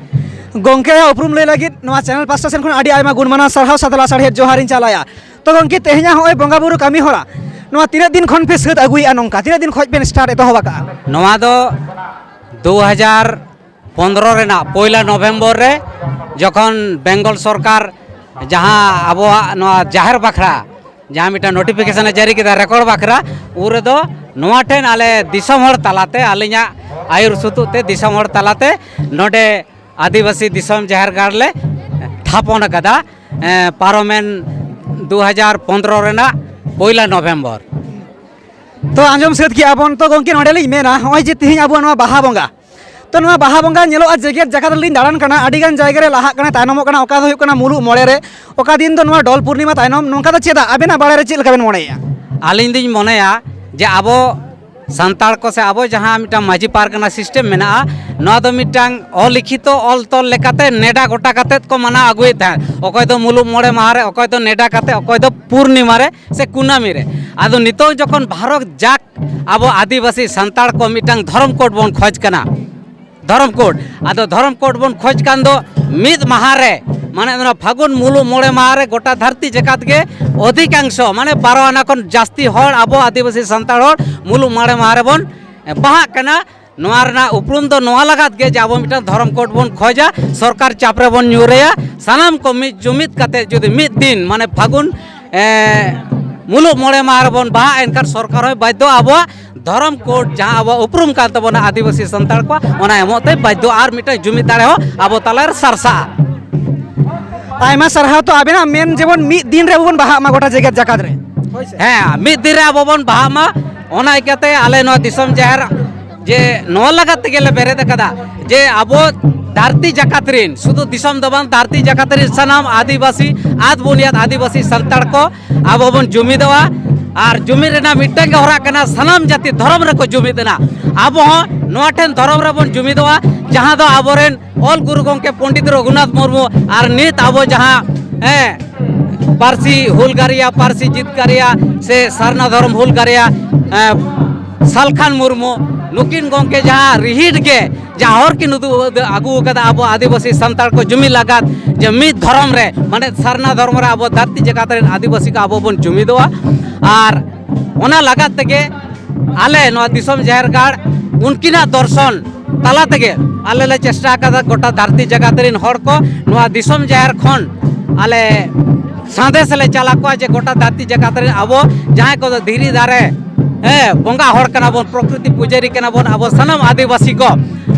ᱜᱚᱢᱠᱮ, ᱩᱯᱨᱩᱢ ᱞᱟᱹᱭ ᱞᱟᱹᱜᱤᱫ ᱱᱚᱣᱟ channel ᱯᱟᱥᱴᱟ ᱥᱮᱱ ᱠᱷᱚᱱ ᱟᱹᱰᱤ ᱟᱭᱢᱟ ᱜᱩᱱ ᱢᱟᱱᱟᱣ ᱥᱟᱨᱦᱟᱣ ᱥᱟᱛᱞᱟ ᱥᱟᱲᱦᱮᱫ ᱡᱚᱦᱟᱨᱤᱧ ᱪᱟᱞᱟᱭᱟ᱾ ᱛᱚ ᱜᱚᱢᱠᱮ, ᱛᱮᱦᱮᱧᱟᱜ ᱦᱚᱸᱜᱼᱚᱭ ᱵᱚᱸᱜᱟ ᱵᱩᱨᱩ ᱠᱟᱹᱢᱤ ᱦᱚᱨᱟ, ᱱᱚᱣᱟ ᱛᱤᱱᱟᱹᱜ ᱫᱤᱱ ᱠᱷᱚᱱ ᱯᱮ ᱥᱟᱹᱛ ᱟᱹᱜᱩᱭᱮᱫᱼᱟ? ᱱᱚᱝᱠᱟ ᱛᱤᱱᱟᱹᱜ ᱫᱤᱱ ᱠᱷᱚᱱ ᱯᱮ start ᱮᱛᱚᱦᱚᱵ ᱟᱠᱟᱜᱼᱟ? ᱱᱚᱣᱟ ᱫᱚ ᱫᱩ ᱦᱟᱡᱟᱨ ᱯᱚᱱᱫᱽᱨᱚ ᱨᱮᱱᱟᱜ ᱯᱚᱭᱞᱟ ᱱᱚᱵᱷᱮᱢᱵᱚᱨ ᱨᱮ, ᱡᱚᱠᱷᱚᱱ ᱵᱮᱝᱜᱚᱞ ᱥᱚᱨᱠᱟᱨ ᱡᱟᱦᱟᱸ ᱟᱵᱚᱣᱟᱜ ᱱᱚᱣᱟ ᱡᱟᱦᱮᱨ ᱵᱟᱠᱷᱨᱟ ᱡᱟᱦᱟᱸ ᱢᱤᱫᱴᱟᱝ notification ᱮ ᱡᱟᱹᱨᱤ ᱠᱮᱫᱟ record ᱵᱟᱠᱷᱨᱟ, ᱩᱱ ᱨᱮᱫᱚ ᱱᱚᱣᱟ ᱴᱷᱮᱱ ᱟᱞᱮ ᱫᱤᱥᱚᱢ ᱦᱚᱲ ᱛᱟᱞᱟᱛᱮ, ᱟᱹᱞᱤᱧᱟᱜ ᱟᱹᱭᱩᱨ ᱥᱩᱛᱩᱜ ᱛᱮ ᱫᱤᱥᱚᱢ ᱦᱚᱲ ᱛᱟᱞᱟᱛᱮ ᱱᱚᱰᱮ ᱟᱹᱫᱤᱵᱟᱹᱥᱤ ᱫᱤᱥᱚᱢ ᱡᱟᱦᱮᱨ ᱜᱟᱲ ᱞᱮ ᱛᱷᱟᱯᱚᱱ ᱟᱠᱟᱫᱟ, ᱮᱸ, ᱯᱟᱨᱚᱢᱮᱱ ᱫᱩ ᱦᱟᱡᱟᱨ ᱯᱚᱱᱫᱽᱨᱚ ᱨᱮᱱᱟᱜ ᱯᱚᱭᱞᱟ ᱱᱚᱵᱷᱮᱢᱵᱚᱨ᱾ ᱛᱚ ᱟᱸᱡᱚᱢ ᱥᱟᱹᱛ ᱠᱮᱜᱼᱟ ᱵᱚᱱ᱾ ᱛᱚ ᱜᱚᱢᱠᱮ, ᱱᱚᱰᱮ ᱞᱤᱧ ᱢᱮᱱᱟ, ᱱᱚᱜᱼᱚᱭ ᱡᱮ ᱛᱮᱦᱮᱧ ᱟᱵᱚᱣᱟᱜ ᱱᱚᱣᱟ ᱵᱟᱦᱟ ᱵᱚᱸᱜᱟ, ᱛᱚ ᱱᱚᱣᱟ ᱵᱟᱦᱟ ᱵᱚᱸᱜᱟ ᱧᱮᱞᱚᱜᱼᱟ ᱡᱮᱜᱮᱛ ᱡᱟᱠᱟᱛ ᱨᱮᱞᱤᱧ ᱫᱟᱬᱟᱱ ᱠᱟᱱᱟ, ᱟᱹᱰᱤ ᱜᱟᱱ ᱡᱟᱭᱜᱟ ᱨᱮ ᱞᱟᱦᱟᱜ ᱠᱟᱱᱟ, ᱛᱟᱭᱱᱚᱢᱚᱜ ᱠᱟᱱᱟ, ᱚᱠᱟ ᱫᱚ ᱦᱩᱭᱩᱜ ᱠᱟᱱᱟ ᱢᱩᱞᱩᱜ ᱢᱚᱬᱮ ᱨᱮ, ᱚᱠᱟ ᱫᱤᱱ ᱫᱚ ᱱᱚᱣᱟ ᱰᱚᱞ ᱯᱩᱨᱱᱤᱢᱟ ᱛᱟᱭᱱᱚᱢ, ᱱᱚᱝᱠᱟ ᱫᱚ ᱪᱮᱫᱟᱜ? ᱟᱵᱮᱱᱟᱜ ᱵᱟᱲᱟᱭ ᱨᱮ ᱪᱮᱫ ᱞᱮᱠᱟ ᱵᱮᱱ ᱢᱚᱱᱮᱭᱮᱫᱼᱟ? ᱟᱹᱞᱤᱧ ᱫᱚᱧ ᱢᱚᱱᱮᱭᱟ ᱡᱮ ᱟᱵᱚ ᱥᱟᱱᱛᱟᱲ ᱠᱚ ᱥᱮ ᱟᱵᱚ ᱡᱟᱦᱟᱸ ᱢᱤᱫᱴᱟᱝ ᱢᱟᱹᱡᱷᱤ ᱯᱟᱨᱜᱟᱱᱟ ᱥᱤᱥᱴᱮᱢ ᱢᱮᱱᱟᱜᱼᱟ, ᱱᱚᱣᱟ ᱫᱚ ᱢᱤᱫᱴᱟᱝ ᱚᱞᱤᱠᱷᱤᱛᱚ ᱚᱞ ᱛᱚᱞ ᱞᱮᱠᱟᱛᱮ ᱱᱮᱰᱟ ᱜᱚᱴᱟ ᱠᱟᱛᱮᱫ ᱠᱚ ᱢᱟᱱᱟᱣ ᱟᱹᱜᱩᱭᱮᱫ ᱛᱟᱦᱮᱸᱫ᱾ ᱚᱠᱚᱭ ᱫᱚ ᱢᱩᱞᱩᱜ ᱢᱚᱬᱮ ᱢᱟᱦᱟ ᱨᱮ, ᱚᱠᱚᱭ ᱫᱚ ᱱᱮᱰᱟ ᱠᱟᱛᱮᱫ, ᱚᱠᱚᱭ ᱫᱚ ᱯᱩᱨᱱᱤᱢᱟ ᱨᱮ ᱥᱮ ᱠᱩᱱᱟᱹᱢᱤ ᱨᱮ᱾ ᱟᱫᱚ ᱱᱤᱛᱚᱜ ᱡᱚᱠᱷᱚᱱ ᱵᱷᱟᱨᱚᱛ ᱡᱟᱠ ᱟᱵᱚ ᱟᱹᱫᱤᱵᱟᱹᱥᱤ ᱥᱟᱱᱛᱟᱲ ᱠᱚ ᱢᱤᱫᱴᱟᱝ ᱫᱷᱚᱨᱚᱢ ᱠᱳᱰ ᱵᱚᱱ ᱠᱷᱚᱡᱽ ᱠᱟᱱᱟ, ᱫᱷᱚᱨᱚᱢ ᱠᱳᱰ, ᱟᱫᱚ ᱫᱷᱚᱨᱚᱢ ᱠᱳᱰ ᱵᱚᱱ ᱠᱷᱚᱡᱽ ᱠᱟᱱ ᱫᱚ ᱢᱤᱫ ᱢᱟᱦᱟ ᱨᱮ, ᱢᱟᱱᱮ ᱚᱱᱟ ᱯᱷᱟᱹᱜᱩᱱ ᱢᱩᱞᱩᱜ ᱢᱚᱬᱮ ᱢᱟᱦᱟ ᱨᱮ ᱜᱚᱴᱟ ᱫᱷᱟᱹᱨᱛᱤ ᱡᱟᱠᱟᱛ ᱜᱮ ᱚᱫᱷᱤᱠᱟᱝᱥᱚ, ᱢᱟᱱᱮ ᱵᱟᱨᱚ ᱟᱱᱟ ᱠᱷᱚᱱ ᱡᱟᱹᱥᱛᱤ ᱦᱚᱲ, ᱟᱵᱚ ᱟᱹᱫᱤᱵᱟᱹᱥᱤ ᱥᱟᱱᱛᱟᱲ ᱦᱚᱲ ᱢᱩᱞᱩᱜ ᱢᱚᱬᱮ ᱢᱟᱦᱟ ᱨᱮᱵᱚᱱ ᱵᱟᱦᱟᱜ ᱠᱟᱱᱟ᱾ ᱱᱚᱣᱟ ᱨᱮᱱᱟᱜ ᱩᱯᱨᱩᱢ ᱫᱚ ᱱᱚᱣᱟ ᱞᱟᱜᱟᱫ ᱜᱮ ᱡᱮ ᱟᱵᱚ ᱢᱤᱫᱴᱟᱝ ᱫᱷᱚᱨᱚᱢ ᱠᱳᱰ ᱵᱚᱱ ᱠᱷᱚᱡᱟ, ᱥᱚᱨᱠᱟᱨ ᱪᱟᱯ ᱨᱮᱵᱚᱱ ᱧᱩᱨᱮᱭᱟ, ᱥᱟᱱᱟᱢ ᱠᱚ ᱢᱤᱫ ᱡᱩᱢᱤᱫ ᱠᱟᱛᱮ ᱡᱩᱫᱤ ᱢᱤᱫ ᱫᱤᱱ, ᱢᱟᱱᱮ ᱯᱷᱟᱹᱜᱩᱱ, ᱮ, ᱢᱩᱞᱩᱜ ᱢᱚᱬᱮ ᱢᱟᱦᱟ ᱨᱮᱵᱚᱱ ᱵᱟᱦᱟᱜᱼᱟ, ᱮᱱᱠᱷᱟᱱ ᱥᱚᱨᱠᱟᱨ ᱦᱚᱸᱭ ᱵᱟᱫᱽᱫᱷᱚ ᱟᱵᱚᱣᱟᱜ ᱫᱷᱚᱨᱚᱢ ᱠᱳᱰ, ᱡᱟᱦᱟᱸ ᱟᱵᱚᱣᱟᱜ ᱩᱯᱨᱩᱢ ᱠᱟᱱ ᱛᱟᱵᱚᱱᱟ ᱟᱹᱫᱤᱵᱟᱹᱥᱤ ᱥᱟᱱᱛᱟᱲ ᱠᱚᱣᱟᱜ, ᱚᱱᱟ ᱮᱢᱚᱜ ᱛᱮ ᱵᱟᱫᱽᱫᱷᱚ, ᱟᱨ ᱢᱤᱫᱴᱟᱝ ᱡᱩᱢᱤᱫ ᱫᱟᱲᱮ ᱦᱚᱸ ᱟᱵᱚ ᱛᱟᱞᱟᱨᱮ ᱥᱟᱨᱥᱟᱜᱼᱟ᱾ ᱟᱭᱢᱟ ᱥᱟᱨᱦᱟᱣ᱾ ᱛᱚ ᱟᱵᱮᱱᱟᱜ ᱢᱮᱱ ᱡᱮᱢᱚᱱ ᱢᱤᱫ ᱫᱤᱱ ᱨᱮ ᱟᱵᱚ ᱵᱚᱱ ᱵᱟᱦᱟᱜ ᱢᱟ ᱜᱚᱴᱟ ᱡᱮᱜᱮᱛ ᱡᱟᱠᱟᱛ ᱨᱮ᱾ ᱦᱮᱸ, ᱢᱤᱫ ᱫᱤᱱ ᱨᱮ ᱟᱵᱚ ᱵᱚᱱ ᱵᱟᱦᱟᱜ ᱢᱟ, ᱚᱱᱟ ᱤᱠᱟᱹᱛᱮ ᱟᱞᱮ ᱱᱚᱣᱟ ᱫᱤᱥᱚᱢ ᱡᱟᱦᱮᱨ ᱡᱮ ᱱᱚᱣᱟ ᱞᱟᱜᱟᱫ ᱛᱮᱜᱮ ᱞᱮ ᱵᱮᱨᱮᱫ ᱟᱠᱟᱫᱟ ᱡᱮ ᱟᱵᱚ ᱫᱷᱟᱹᱨᱛᱤ ᱡᱟᱠᱟᱛ ᱨᱤᱱ, ᱥᱩᱫᱷᱩ ᱫᱤᱥᱚᱢ ᱫᱚ ᱵᱟᱝ, ᱫᱷᱟᱹᱨᱛᱤ ᱡᱟᱠᱟᱛ ᱨᱤᱱ ᱥᱟᱱᱟᱢ ᱟᱹᱫᱤᱵᱟᱹᱥᱤ, ᱟᱫ ᱵᱩᱱᱤᱭᱟᱫ ᱟᱹᱫᱤᱵᱟᱹᱥᱤ ᱥᱟᱱᱛᱟᱲ ᱠᱚ ᱟᱵᱚ ᱵᱚᱱ ᱡᱩᱢᱤᱫᱚᱜᱼᱟ᱾ ᱟᱨ ᱡᱩᱢᱤᱫ ᱨᱮᱱᱟᱜ ᱢᱤᱫᱴᱟᱝ ᱜᱮ ᱦᱚᱨᱟ ᱠᱟᱱᱟ, ᱥᱟᱱᱟᱢ ᱡᱟᱹᱛᱤ ᱫᱷᱚᱨᱚᱢ ᱨᱮᱠᱚ ᱡᱩᱢᱤᱫ ᱮᱱᱟ, ᱟᱵᱚ ᱦᱚᱸ ᱱᱚᱣᱟ ᱴᱷᱮᱱ ᱫᱷᱚᱨᱚᱢ ᱨᱮᱵᱚᱱ ᱡᱩᱢᱤᱫᱚᱜᱼᱟ, ᱡᱟᱦᱟᱸ ᱫᱚ ᱟᱵᱚᱨᱮᱱ ᱚᱞ ᱜᱩᱨᱩ ᱜᱚᱢᱠᱮ ᱯᱚᱱᱰᱤᱛ ᱨᱚᱜᱷᱩᱱᱟᱛᱷ ᱢᱩᱨᱢᱩ ᱟᱨ ᱱᱤᱛ ᱟᱵᱚ ᱡᱟᱦᱟᱸ, ᱦᱮᱸ, ᱯᱟᱹᱨᱥᱤ ᱦᱩᱞᱜᱟᱹᱨᱤᱭᱟ, ᱯᱟᱹᱨᱥᱤ ᱡᱤᱛᱠᱟᱹᱨᱤᱭᱟ ᱥᱮ ᱥᱟᱨᱱᱟ ᱫᱷᱚᱨᱚᱢ ᱦᱩᱞᱜᱟᱹᱨᱤᱭᱟ, ᱦᱮᱸ, ᱥᱟᱞᱠᱷᱟᱱ ᱢᱩᱨᱢᱩ, ᱱᱩᱠᱤᱱ ᱜᱚᱢᱠᱮ ᱡᱟᱦᱟᱸ ᱨᱤᱦᱤᱴ ᱜᱮ ᱡᱟᱦᱟᱸ ᱦᱚᱨ ᱠᱤᱱ ᱩᱫᱩᱜ ᱟᱹᱜᱩ ᱟᱠᱟᱫᱟ ᱟᱵᱚ ᱟᱹᱫᱤᱵᱟᱹᱥᱤ ᱥᱟᱱᱛᱟᱲ ᱠᱚ ᱡᱩᱢᱤᱫ ᱞᱟᱜᱟᱫ, ᱡᱮ ᱢᱤᱫ ᱫᱷᱚᱨᱚᱢ ᱨᱮ, ᱢᱟᱱᱮ ᱥᱟᱨᱱᱟ ᱫᱷᱚᱨᱚᱢ ᱨᱮ ᱟᱵᱚ ᱫᱷᱟᱹᱨᱛᱤ ᱡᱟᱠᱟᱛ ᱨᱮᱱ ᱟᱹᱫᱤᱵᱟᱹᱥᱤ ᱠᱚ ᱟᱵᱚ ᱵᱚᱱ ᱡᱩᱢᱤᱫᱚᱜᱼᱟ᱾ ᱟᱨ ᱚᱱᱟ ᱞᱟᱜᱟᱫ ᱛᱮᱜᱮ ᱟᱞᱮ ᱱᱚᱣᱟ ᱫᱤᱥᱚᱢ ᱡᱟᱦᱮᱨ ᱜᱟᱲ ᱩᱱᱠᱤᱱᱟᱜ ᱫᱚᱨᱥᱚᱱ ᱛᱟᱞᱟ ᱛᱮᱜᱮ ᱟᱞᱮ ᱞᱮ ᱪᱮᱥᱴᱟ ᱟᱠᱟᱫᱟ, ᱜᱚᱴᱟ ᱫᱷᱟᱹᱨᱛᱤ ᱡᱟᱠᱟᱛ ᱨᱮᱱ ᱦᱚᱲ ᱠᱚ ᱱᱚᱣᱟ ᱫᱤᱥᱚᱢ ᱡᱟᱦᱮᱨ ᱠᱷᱚᱱ ᱟᱞᱮ ᱥᱟᱸᱫᱮᱥ ᱞᱮ ᱪᱟᱞ ᱟᱠᱚᱣᱟ ᱡᱮ ᱜᱚᱴᱟ ᱫᱷᱟᱹᱨᱛᱤ ᱡᱟᱠᱟᱛ ᱨᱮᱱ ᱟᱵᱚ ᱡᱟᱦᱟᱸᱭ ᱠᱚᱫᱚ ᱫᱷᱤᱨᱤ ᱫᱟᱨᱮ, ᱦᱮᱸ, ᱵᱚᱸᱜᱟ ᱦᱚᱲ ᱠᱟᱱᱟ ᱵᱚᱱ, ᱯᱨᱚᱠᱨᱤᱛᱤ ᱯᱩᱡᱟᱹᱨᱤ ᱠᱟᱱᱟ ᱵᱚᱱ, ᱟᱵᱚ ᱥᱟᱱᱟᱢ ᱟᱹᱫᱤᱵᱟᱹᱥᱤ ᱠᱚ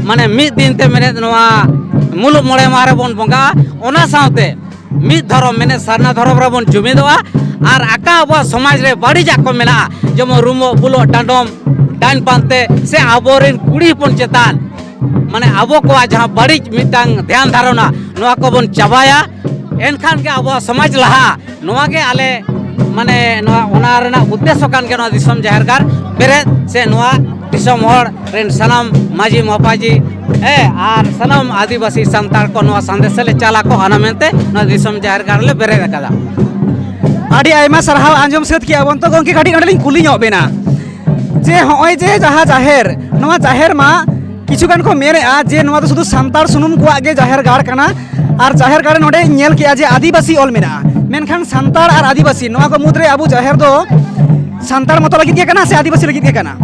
ᱢᱟᱱᱮ ᱢᱤᱫ ᱫᱤᱱ ᱛᱮ ᱢᱮᱱᱮᱫ ᱱᱚᱣᱟ ᱢᱩᱞᱩᱜ ᱢᱚᱬᱮ ᱢᱟᱦᱟ ᱨᱮᱵᱚᱱ ᱵᱚᱸᱜᱟᱜᱼᱟ᱾ ᱚᱱᱟ ᱥᱟᱶᱛᱮ ᱢᱤᱫ ᱫᱷᱚᱨᱚᱢ, ᱢᱮᱱᱮᱫ ᱥᱟᱨᱱᱟ ᱫᱷᱚᱨᱚᱢ ᱨᱮᱵᱚᱱ ᱡᱩᱢᱤᱫᱚᱜᱼᱟ᱾ ᱟᱨ ᱟᱠᱟ ᱟᱵᱚᱣᱟᱜ ᱥᱚᱢᱟᱡᱽ ᱨᱮ ᱵᱟᱹᱲᱤᱡᱟᱜ ᱠᱚ ᱢᱮᱱᱟᱜᱼᱟ, ᱡᱮᱢᱚᱱ ᱨᱩᱢᱚᱜ ᱵᱩᱞᱚᱜ ᱰᱟᱸᱰᱚᱢ, ᱰᱟᱹᱱ ᱯᱟᱱᱛᱮ, ᱥᱮ ᱟᱵᱚᱨᱮᱱ ᱠᱩᱲᱤ ᱦᱚᱯᱚᱱ ᱪᱮᱛᱟᱱ, ᱢᱟᱱᱮ ᱟᱵᱚ ᱠᱚᱣᱟᱜ ᱡᱟᱦᱟᱸ ᱵᱟᱹᱲᱤᱡ ᱢᱤᱫᱴᱟᱝ ᱫᱷᱮᱭᱟᱱ ᱫᱷᱟᱨᱚᱱᱟ, ᱱᱚᱣᱟ ᱠᱚᱵᱚᱱ ᱪᱟᱵᱟᱭᱟ, ᱮᱱᱠᱷᱟᱱ ᱜᱮ ᱟᱵᱚᱣᱟᱜ ᱥᱚᱢᱟᱡᱽ ᱞᱟᱦᱟᱜᱼᱟ᱾ ᱱᱚᱣᱟ ᱜᱮ ᱟᱞᱮ, ᱢᱟᱱᱮ ᱱᱚᱣᱟ, ᱚᱱᱟ ᱨᱮᱱᱟᱜ ᱩᱫᱽᱫᱮᱥᱥᱚ ᱠᱟᱱ ᱜᱮᱭᱟ ᱱᱚᱣᱟ ᱫᱤᱥᱚᱢ ᱡᱟᱦᱮᱨ ᱜᱟᱲ᱾ ᱵᱮᱨᱮᱫ ᱥᱮ ᱱᱚᱣᱟ ᱫᱤᱥᱚᱢ ᱦᱚᱲ ᱨᱮᱱ ᱥᱟᱱᱟᱢ ᱢᱟᱹᱡᱷᱤ ᱢᱟᱯᱟᱡᱷᱤ, ᱦᱮᱸ, ᱟᱨ ᱥᱟᱱᱟᱢ ᱟᱹᱫᱤᱵᱟᱹᱥᱤ ᱥᱟᱱᱛᱟᱲ ᱠᱚ ᱱᱚᱣᱟ ᱥᱟᱸᱫᱮᱥ ᱞᱮ ᱪᱟᱞ ᱟᱠᱚ ᱠᱟᱱᱟ ᱢᱮᱱᱛᱮ ᱱᱚᱣᱟ ᱫᱤᱥᱚᱢ ᱡᱟᱦᱮᱨ ᱜᱟᱲ ᱞᱮ ᱵᱮᱨᱮᱫ ᱟᱠᱟᱫᱟ᱾ ᱟᱹᱰᱤ ᱟᱭᱢᱟ ᱥᱟᱨᱦᱟᱣ᱾ ᱟᱸᱡᱚᱢ ᱥᱟᱹᱛ ᱠᱮᱜᱼᱟ ᱵᱚᱱ᱾ ᱛᱚ ᱜᱚᱢᱠᱮ, ᱠᱟᱹᱴᱤᱡ ᱱᱚᱰᱮ ᱞᱤᱧ ᱠᱩᱞᱤ ᱧᱚᱜ ᱵᱮᱱᱟ ᱡᱮ ᱦᱚᱸᱜᱼᱚᱭ ᱡᱮ ᱡᱟᱦᱟᱸ ᱡᱟᱦᱮᱨ, ᱱᱚᱣᱟ ᱡᱟᱦᱮᱨ ᱢᱟ ᱠᱤᱪᱷᱩ ᱜᱟᱱ ᱠᱚ ᱢᱮᱱᱮᱜᱼᱟ ᱡᱮ ᱱᱚᱣᱟ ᱫᱚ ᱥᱩᱫᱷᱩ ᱥᱟᱱᱛᱟᱲ ᱥᱩᱢᱩᱝ ᱠᱚᱣᱟᱜ ᱜᱮ ᱡᱟᱦᱮᱨ ᱜᱟᱲ ᱠᱟᱱᱟ, ᱟᱨ ᱡᱟᱦᱮᱨ ᱜᱟᱲ ᱨᱮ ᱱᱚᱰᱮᱧ ᱧᱮᱞ ᱠᱮᱜᱼᱟ ᱡᱮ ᱟᱹᱫᱤᱵᱟᱹᱥᱤ ᱚᱞ ᱢᱮᱱᱟᱜᱼᱟ, ᱢᱮᱱᱠᱷᱟᱱ ᱥᱟᱱᱛᱟᱲ ᱟᱨ ᱟᱹᱫᱤᱵᱟᱹᱥᱤ ᱱᱚᱣᱟ ᱠᱚ ᱢᱩᱫᱽᱨᱮ ᱟᱵᱚ ᱡᱟᱦᱮᱨ ᱫᱚ ᱥᱟᱱᱛᱟᱲ ᱢᱚᱛᱚ ᱞᱟᱹᱜᱤᱫ ᱜᱮ ᱠᱟᱱᱟ ᱥᱮ ᱟᱹᱫᱤᱵᱟᱹᱥᱤ ᱞᱟᱹᱜᱤᱫ ᱜᱮ ᱠᱟᱱᱟ?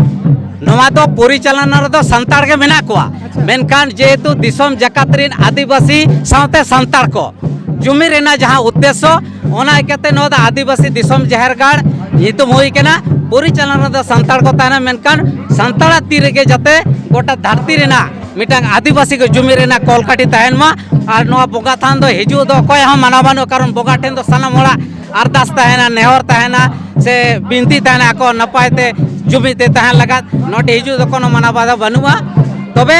ᱱᱚᱣᱟ ᱫᱚ ᱯᱚᱨᱤᱪᱟᱞᱚᱱᱟ ᱨᱮᱫᱚ ᱥᱟᱱᱛᱟᱲ ᱜᱮ ᱢᱮᱱᱟᱜ ᱠᱚᱣᱟ, ᱢᱮᱱᱠᱷᱟᱱ ᱡᱮᱦᱮᱛᱩ ᱫᱤᱥᱚᱢ ᱡᱟᱠᱟᱛ ᱨᱮᱱ ᱟᱹᱫᱤᱵᱟᱹᱥᱤ ᱥᱟᱶᱛᱮ ᱥᱟᱱᱛᱟᱲ ᱠᱚ ᱡᱩᱢᱤᱫ ᱨᱮᱱᱟᱜ ᱡᱟᱦᱟᱸ ᱩᱫᱽᱫᱮᱥᱥᱚ, ᱚᱱᱟ ᱤᱠᱟᱹᱛᱮ ᱱᱚᱣᱟ ᱫᱚ ᱟᱹᱫᱤᱵᱟᱹᱥᱤ ᱫᱤᱥᱚᱢ ᱡᱟᱦᱮᱨ ᱜᱟᱲ ᱧᱩᱛᱩᱢ ᱦᱩᱭ ᱠᱟᱱᱟ᱾ ᱯᱚᱨᱤᱪᱟᱞᱚᱱᱟ ᱨᱮᱫᱚ ᱥᱟᱱᱛᱟᱲ ᱠᱚ ᱛᱟᱦᱮᱱᱟ, ᱢᱮᱱᱠᱷᱟᱱ ᱥᱟᱱᱛᱟᱲᱟᱜ ᱛᱤ ᱨᱮᱜᱮ ᱡᱟᱛᱮ ᱜᱚᱴᱟ ᱫᱷᱟᱹᱨᱛᱤ ᱨᱮᱱᱟᱜ ᱢᱤᱫᱴᱟᱝ ᱟᱹᱫᱤᱵᱟᱹᱥᱤ ᱠᱚ ᱡᱩᱢᱤᱫ ᱨᱮᱱᱟᱜ ᱠᱚᱞ ᱠᱟᱹᱴᱷᱤ ᱛᱟᱦᱮᱱ ᱢᱟ᱾ ᱟᱨ ᱱᱚᱣᱟ ᱵᱚᱸᱜᱟ ᱛᱷᱟᱱ ᱫᱚ ᱦᱤᱡᱩᱜ ᱫᱚ ᱚᱠᱚᱭᱟᱜ ᱦᱚᱸ ᱢᱟᱱᱟ ᱵᱟᱹᱱᱩᱜᱼᱟ, ᱠᱟᱨᱚᱱ ᱵᱚᱸᱜᱟ ᱴᱷᱮᱱ ᱫᱚ ᱥᱟᱱᱟᱢ ᱦᱚᱲᱟᱜ ᱟᱨᱫᱟᱥ ᱛᱟᱦᱮᱱᱟ, ᱱᱮᱦᱚᱨ ᱛᱟᱦᱮᱱᱟ, ᱥᱮ ᱵᱤᱱᱛᱤ ᱛᱟᱦᱮᱱᱟ, ᱟᱠᱚ ᱱᱟᱯᱟᱭ ᱛᱮ ᱡᱩᱢᱤᱫ ᱛᱮ ᱛᱟᱦᱮᱱ ᱞᱟᱜᱟᱫ᱾ ᱱᱚᱰᱮ ᱦᱤᱡᱩᱜ ᱫᱚ ᱠᱳᱱᱳ ᱢᱟᱱᱟ ᱵᱟᱫᱷᱟ ᱵᱟᱹᱱᱩᱜᱼᱟ᱾ ᱛᱚᱵᱮ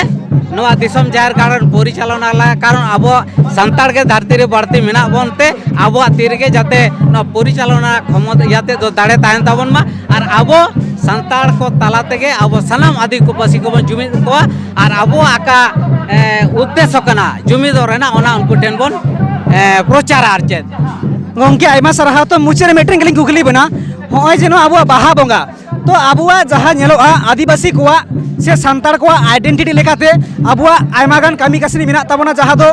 ᱱᱚᱣᱟ ᱫᱤᱥᱚᱢ ᱡᱟᱦᱮᱨ ᱜᱟᱲ ᱨᱮᱱ ᱯᱚᱨᱤᱪᱟᱞᱚᱱᱟ ᱞᱟᱜᱟᱫ, ᱠᱟᱨᱚᱱ ᱟᱵᱚ ᱥᱟᱱᱛᱟᱲ ᱜᱮ ᱫᱷᱟᱹᱨᱛᱤ ᱨᱮ ᱵᱟᱹᱲᱛᱤ ᱢᱮᱱᱟᱜ ᱵᱚᱱ ᱛᱮ ᱟᱵᱚᱣᱟᱜ ᱛᱤ ᱨᱮᱜᱮ ᱡᱟᱛᱮ ᱱᱚᱣᱟ ᱯᱚᱨᱤᱪᱟᱞᱚᱱᱟ ᱠᱷᱚᱢᱚᱛᱟ ᱤᱭᱟᱹᱛᱮ ᱫᱚ ᱫᱟᱲᱮ ᱛᱟᱦᱮᱱ ᱛᱟᱵᱚᱱ ᱢᱟ᱾ ᱟᱨ ᱟᱵᱚ ᱥᱟᱱᱛᱟᱲ ᱠᱚ ᱛᱟᱞᱟ ᱛᱮᱜᱮ ᱟᱵᱚ ᱥᱟᱱᱟᱢ ᱟᱹᱫᱤᱵᱟᱹᱥᱤ ᱠᱚᱵᱚᱱ ᱡᱩᱢᱤᱫ ᱠᱚᱣᱟ᱾ ᱟᱨ ᱟᱵᱚᱣᱟᱜ ᱟᱠᱟ, ᱮ, ᱩᱫᱽᱫᱮᱥᱥᱚ ᱠᱟᱱᱟ ᱡᱩᱢᱤᱫᱚᱜ ᱨᱮᱱᱟᱜ, ᱚᱱᱟ ᱩᱱᱠᱩ ᱴᱷᱮᱱ ᱵᱚᱱ, ᱮ, ᱯᱨᱚᱪᱟᱨᱟ᱾ ᱟᱨ ᱪᱮᱫ? ᱜᱚᱢᱠᱮ, ᱟᱭᱢᱟ ᱥᱟᱨᱦᱟᱣ᱾ ᱛᱚ ᱢᱩᱪᱟᱹᱫ ᱨᱮ ᱢᱤᱫᱴᱮᱱ ᱜᱮᱞᱤᱧ ᱠᱩᱠᱞᱤ ᱵᱮᱱᱟ, ᱱᱚᱜᱼᱚᱭ ᱡᱮ ᱱᱚᱣᱟ ᱟᱵᱚᱣᱟᱜ ᱵᱟᱦᱟ ᱵᱚᱸᱜᱟ, ᱛᱚ ᱟᱵᱚᱣᱟᱜ ᱡᱟᱦᱟᱸ ᱧᱮᱞᱚᱜᱼᱟ ᱟᱹᱫᱤᱵᱟᱹᱥᱤ ᱠᱚᱣᱟᱜ ᱥᱮ ᱥᱟᱱᱛᱟᱲ ᱠᱚᱣᱟᱜ ᱟᱭᱰᱮᱱᱴᱤᱴᱤ ᱞᱮᱠᱟᱛᱮ ᱟᱵᱚᱣᱟᱜ ᱟᱭᱢᱟ ᱜᱟᱱ ᱠᱟᱹᱢᱤ ᱠᱟᱹᱥᱱᱤ ᱢᱮᱱᱟᱜ ᱛᱟᱵᱚᱱᱟ, ᱡᱟᱦᱟᱸ ᱫᱚ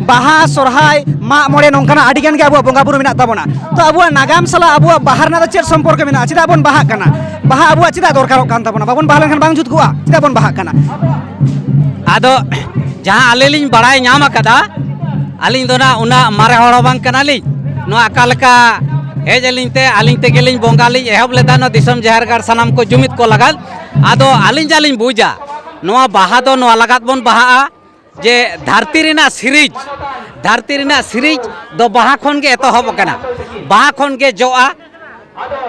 ᱵᱟᱦᱟ, ᱥᱚᱨᱦᱟᱭ, ᱢᱟᱜ ᱢᱚᱬᱮ, ᱱᱚᱝᱠᱟᱱᱟᱜ ᱟᱹᱰᱤ ᱜᱟᱱ ᱜᱮ ᱟᱵᱚᱣᱟᱜ ᱵᱚᱸᱜᱟ ᱵᱩᱨᱩ ᱢᱮᱱᱟᱜ ᱛᱟᱵᱚᱱᱟ᱾ ᱛᱚ ᱟᱵᱚᱣᱟᱜ ᱱᱟᱜᱟᱢ ᱥᱟᱞᱟᱜ ᱟᱵᱚᱣᱟᱜ ᱵᱟᱦᱟ ᱨᱮᱱᱟᱜ ᱫᱚ ᱪᱮᱫ ᱥᱚᱢᱯᱚᱨᱠᱚ ᱢᱮᱱᱟᱜᱼᱟ? ᱪᱮᱫᱟᱜ ᱵᱚᱱ ᱵᱟᱦᱟᱜ ᱠᱟᱱᱟ? ᱵᱟᱦᱟ ᱟᱵᱚᱣᱟᱜ ᱪᱮᱫᱟᱜ ᱫᱚᱨᱠᱟᱨᱚᱜ ᱠᱟᱱ ᱛᱟᱵᱚᱱᱟ? ᱵᱟᱵᱚᱱ ᱵᱟᱦᱟ ᱞᱮᱱᱠᱷᱟᱱ ᱵᱟᱝ ᱡᱩᱛ ᱠᱚᱜᱼᱟ? ᱪᱮᱫᱟᱜ ᱵᱚᱱ ᱵᱟᱦᱟᱜ ᱠᱟᱱᱟ? ᱟᱫᱚ ᱡᱟᱦᱟᱸ ᱟᱹᱞᱤᱧ ᱞᱤᱧ ᱵᱟᱲᱟᱭ ᱧᱟᱢ ᱟᱠᱟᱫᱟ, ᱟᱹᱞᱤᱧ ᱫᱚ ᱱᱟᱜ ᱩᱱᱟᱹᱜ ᱢᱟᱨᱮ ᱦᱚᱲ ᱦᱚᱸ ᱵᱟᱝ ᱠᱟᱱᱟᱞᱤᱧ᱾ ᱱᱚᱣᱟ ᱚᱠᱟ ᱞᱮᱠᱟ ᱦᱮᱡ ᱟᱹᱞᱤᱧ ᱛᱮ, ᱟᱹᱞᱤᱧ ᱛᱮᱜᱮᱞᱤᱧ ᱵᱚᱸᱜᱟ ᱞᱤᱧ ᱮᱦᱚᱵ ᱞᱮᱫᱟ ᱱᱚᱣᱟ ᱫᱤᱥᱚᱢ ᱡᱟᱦᱮᱨ ᱜᱟᱲ ᱥᱟᱱᱟᱢ ᱠᱚ ᱡᱩᱢᱤᱫ ᱠᱚ ᱞᱟᱜᱟᱫ᱾ ᱟᱫᱚ ᱟᱹᱞᱤᱧ ᱡᱟ ᱞᱤᱧ ᱵᱩᱡᱟ, ᱱᱚᱣᱟ ᱵᱟᱦᱟ ᱫᱚ ᱱᱚᱣᱟ ᱞᱟᱜᱟᱫ ᱵᱚᱱ ᱵᱟᱦᱟᱜᱼᱟ ᱡᱮ ᱫᱷᱟᱹᱨᱛᱤ ᱨᱮᱱᱟᱜ ᱥᱤᱨᱤᱡᱽ, ᱫᱷᱟᱹᱨᱛᱤ ᱨᱮᱱᱟᱜ ᱥᱤᱨᱤᱡᱽ ᱫᱚ ᱵᱟᱦᱟ ᱠᱷᱚᱱ ᱜᱮ ᱮᱛᱚᱦᱚᱵ ᱟᱠᱟᱱᱟ, ᱵᱟᱦᱟ ᱠᱷᱚᱱ ᱜᱮ ᱡᱚᱜᱼᱟ,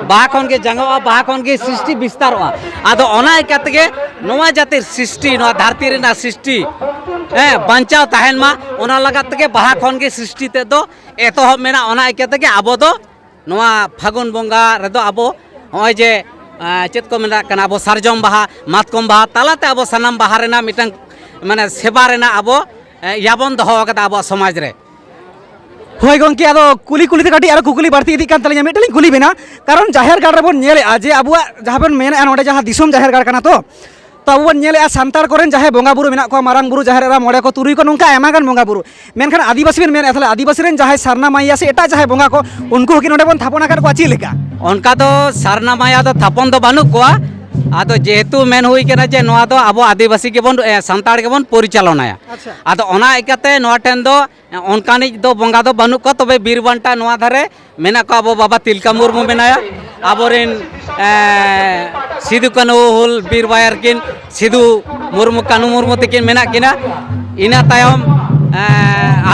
ᱵᱟᱦᱟ ᱠᱷᱚᱱ ᱜᱮ ᱡᱟᱝᱚᱜᱼᱟ, ᱵᱟᱦᱟ ᱠᱷᱚᱱ ᱜᱮ ᱥᱨᱤᱥᱴᱤ ᱵᱤᱥᱛᱟᱨᱚᱜᱼᱟ᱾ ᱟᱫᱚ ᱚᱱᱟ ᱤᱠᱟᱹ ᱛᱮᱜᱮ ᱱᱚᱣᱟ ᱡᱟᱹᱛᱤ ᱥᱨᱤᱥᱴᱤ, ᱱᱚᱣᱟ ᱫᱷᱟᱹᱨᱛᱤ ᱨᱮᱱᱟᱜ ᱥᱨᱤᱥᱴᱤ, ᱦᱮᱸ, ᱵᱟᱧᱪᱟᱣ ᱛᱟᱦᱮᱱ ᱢᱟ, ᱚᱱᱟ ᱞᱟᱜᱟᱫ ᱛᱮᱜᱮ ᱵᱟᱦᱟ ᱠᱷᱚᱱ ᱜᱮ ᱥᱨᱤᱥᱴᱤ ᱛᱮᱫ ᱫᱚ ᱮᱛᱚᱦᱚᱵ ᱢᱮᱱᱟᱜᱼᱟ᱾ ᱚᱱᱟ ᱤᱠᱟᱹ ᱛᱮᱜᱮ ᱟᱵᱚ ᱫᱚ ᱱᱚᱣᱟ ᱯᱷᱟᱹᱜᱩᱱ ᱵᱚᱸᱜᱟ ᱨᱮᱫᱚ ᱟᱵᱚ ᱱᱚᱜᱼᱚᱭ ᱡᱮ ᱪᱮᱫ ᱠᱚ ᱢᱮᱛᱟᱜ ᱠᱟᱱᱟ, ᱟᱵᱚ ᱥᱟᱨᱡᱚᱢ ᱵᱟᱦᱟ, ᱢᱟᱛᱠᱚᱢ ᱵᱟᱦᱟ ᱛᱟᱞᱟᱛᱮ ᱟᱵᱚ ᱥᱟᱱᱟᱢ ᱵᱟᱦᱟ ᱨᱮᱱᱟᱜ ᱢᱤᱫᱴᱟᱝ, ᱢᱟᱱᱮ, ᱥᱮᱵᱟ ᱨᱮᱱᱟᱜ ᱟᱵᱚ, ᱮ, ᱤᱭᱟᱹ ᱵᱚᱱ ᱫᱚᱦᱚ ᱟᱠᱟᱫᱟ ᱟᱵᱚᱣᱟᱜ ᱥᱚᱢᱟᱡᱽ ᱨᱮ᱾ ᱦᱳᱭ ᱜᱚᱢᱠᱮ, ᱟᱫᱚ ᱠᱩᱞᱤ ᱠᱩᱞᱤ ᱛᱮ ᱠᱟᱹᱴᱤᱡ ᱟᱨᱚ ᱠᱩᱠᱞᱤ ᱵᱟᱹᱲᱛᱤ ᱤᱫᱤᱜ ᱠᱟᱱ ᱛᱟᱹᱞᱤᱧᱟ᱾ ᱢᱤᱫᱴᱮᱱ ᱞᱤᱧ ᱠᱩᱞᱤ ᱵᱮᱱᱟ, ᱠᱟᱨᱚᱱ ᱡᱟᱦᱮᱨ ᱜᱟᱲ ᱨᱮᱵᱚᱱ ᱧᱮᱞᱮᱫᱼᱟ ᱡᱮ ᱟᱵᱚᱣᱟᱜ ᱡᱟᱦᱟᱸ ᱵᱚᱱ ᱢᱮᱱᱮᱫᱼᱟ ᱱᱚᱰᱮ ᱡᱟᱦᱟᱸ ᱫᱤᱥᱚᱢ ᱡᱟᱦᱮᱨ ᱜᱟᱲ ᱠᱟᱱᱟ ᱛᱚ, ᱛᱚ ᱟᱵᱚ ᱵᱚᱱ ᱧᱮᱞᱮᱫᱼᱟ ᱥᱟᱱᱛᱟᱲ ᱠᱚᱨᱮᱱ ᱡᱟᱦᱟᱸᱭ ᱵᱚᱸᱜᱟ ᱵᱩᱨᱩ ᱢᱮᱱᱟᱜ ᱠᱚᱣᱟ, ᱢᱟᱨᱟᱝ ᱵᱩᱨᱩ, ᱡᱟᱦᱮᱨ ᱮᱨᱟ, ᱢᱚᱬᱮ ᱠᱚ, ᱛᱩᱨᱩᱭ ᱠᱚ, ᱱᱚᱝᱠᱟ ᱟᱭᱢᱟ ᱜᱟᱱ ᱵᱚᱸᱜᱟ ᱵᱩᱨᱩ, ᱢᱮᱱᱠᱷᱟᱱ ᱟᱹᱫᱤᱵᱟᱹᱥᱤ ᱵᱮᱱ ᱢᱮᱱᱮᱫᱼᱟ, ᱛᱟᱦᱚᱞᱮ ᱟᱹᱫᱤᱵᱟᱹᱥᱤ ᱨᱮᱱ ᱡᱟᱦᱟᱸᱭ ᱥᱟᱨᱱᱟ ᱢᱟᱭᱟ ᱥᱮ ᱮᱴᱟᱜ ᱡᱟᱦᱟᱸᱭ ᱵᱚᱸᱜᱟ ᱠᱚ, ᱩᱱᱠᱩ ᱦᱚᱸᱠᱤ ᱱᱚᱰᱮ ᱵᱚᱱ ᱛᱷᱟᱯᱚᱱ ᱟᱠᱟᱫ ᱠᱚᱣᱟ ᱪᱮᱫ ᱞᱮᱠᱟ? ᱚᱱᱠᱟ ᱫᱚ ᱥᱟᱨᱱᱟ ᱢᱟᱭᱟ ᱫᱚ ᱛᱷᱟᱯᱚᱱ ᱫᱚ ᱵᱟᱹᱱᱩᱜ ᱠᱚᱣᱟ᱾ ᱟᱫᱚ ᱡᱮᱦᱮᱛᱩ ᱢᱮᱱ ᱦᱩᱭ ᱠᱟᱱᱟ ᱡᱮ ᱱᱚᱣᱟ ᱫᱚ ᱟᱵᱚ ᱟᱹᱫᱤᱵᱟᱹᱥᱤ ᱜᱮᱵᱚᱱ, ᱮ, ᱥᱟᱱᱛᱟᱲ ᱜᱮᱵᱚᱱ ᱯᱚᱨᱤᱪᱟᱞᱚᱱᱟᱭᱟ᱾ ᱟᱪᱪᱷᱟ᱾ ᱟᱫᱚ ᱚᱱᱟ ᱤᱠᱟᱹᱛᱮ ᱱᱚᱣᱟ ᱴᱷᱮᱱ ᱫᱚ ᱚᱱᱠᱟᱱᱤᱡ ᱫᱚ ᱵᱚᱸᱜᱟ ᱫᱚ ᱵᱟᱹᱱᱩᱜ ᱠᱚᱣᱟ, ᱛᱚᱵᱮ ᱵᱤᱨ ᱵᱟᱱᱴᱟ ᱱᱚᱣᱟ ᱫᱷᱟᱨᱮ ᱢᱮᱱᱟᱜ ᱠᱚᱣᱟ᱾ ᱟᱵᱚ ᱵᱟᱵᱟ ᱛᱤᱞᱠᱟ ᱢᱩᱨᱢᱩ ᱢᱮᱱᱟᱭᱟ, ᱟᱵᱚᱨᱮᱱ, ᱮ, ᱥᱤᱫᱩ ᱠᱟᱹᱱᱦᱩ ᱦᱩᱞ ᱵᱤᱨ ᱵᱟᱭᱟᱨ ᱠᱤᱱ, ᱥᱤᱫᱩ ᱢᱩᱨᱢᱩ, ᱠᱟᱹᱱᱦᱩ ᱢᱩᱨᱢᱩ ᱛᱟᱹᱠᱤᱱ ᱢᱮᱱᱟᱜ ᱠᱤᱱᱟ᱾ ᱤᱱᱟᱹ ᱛᱟᱭᱚᱢ, ᱮ,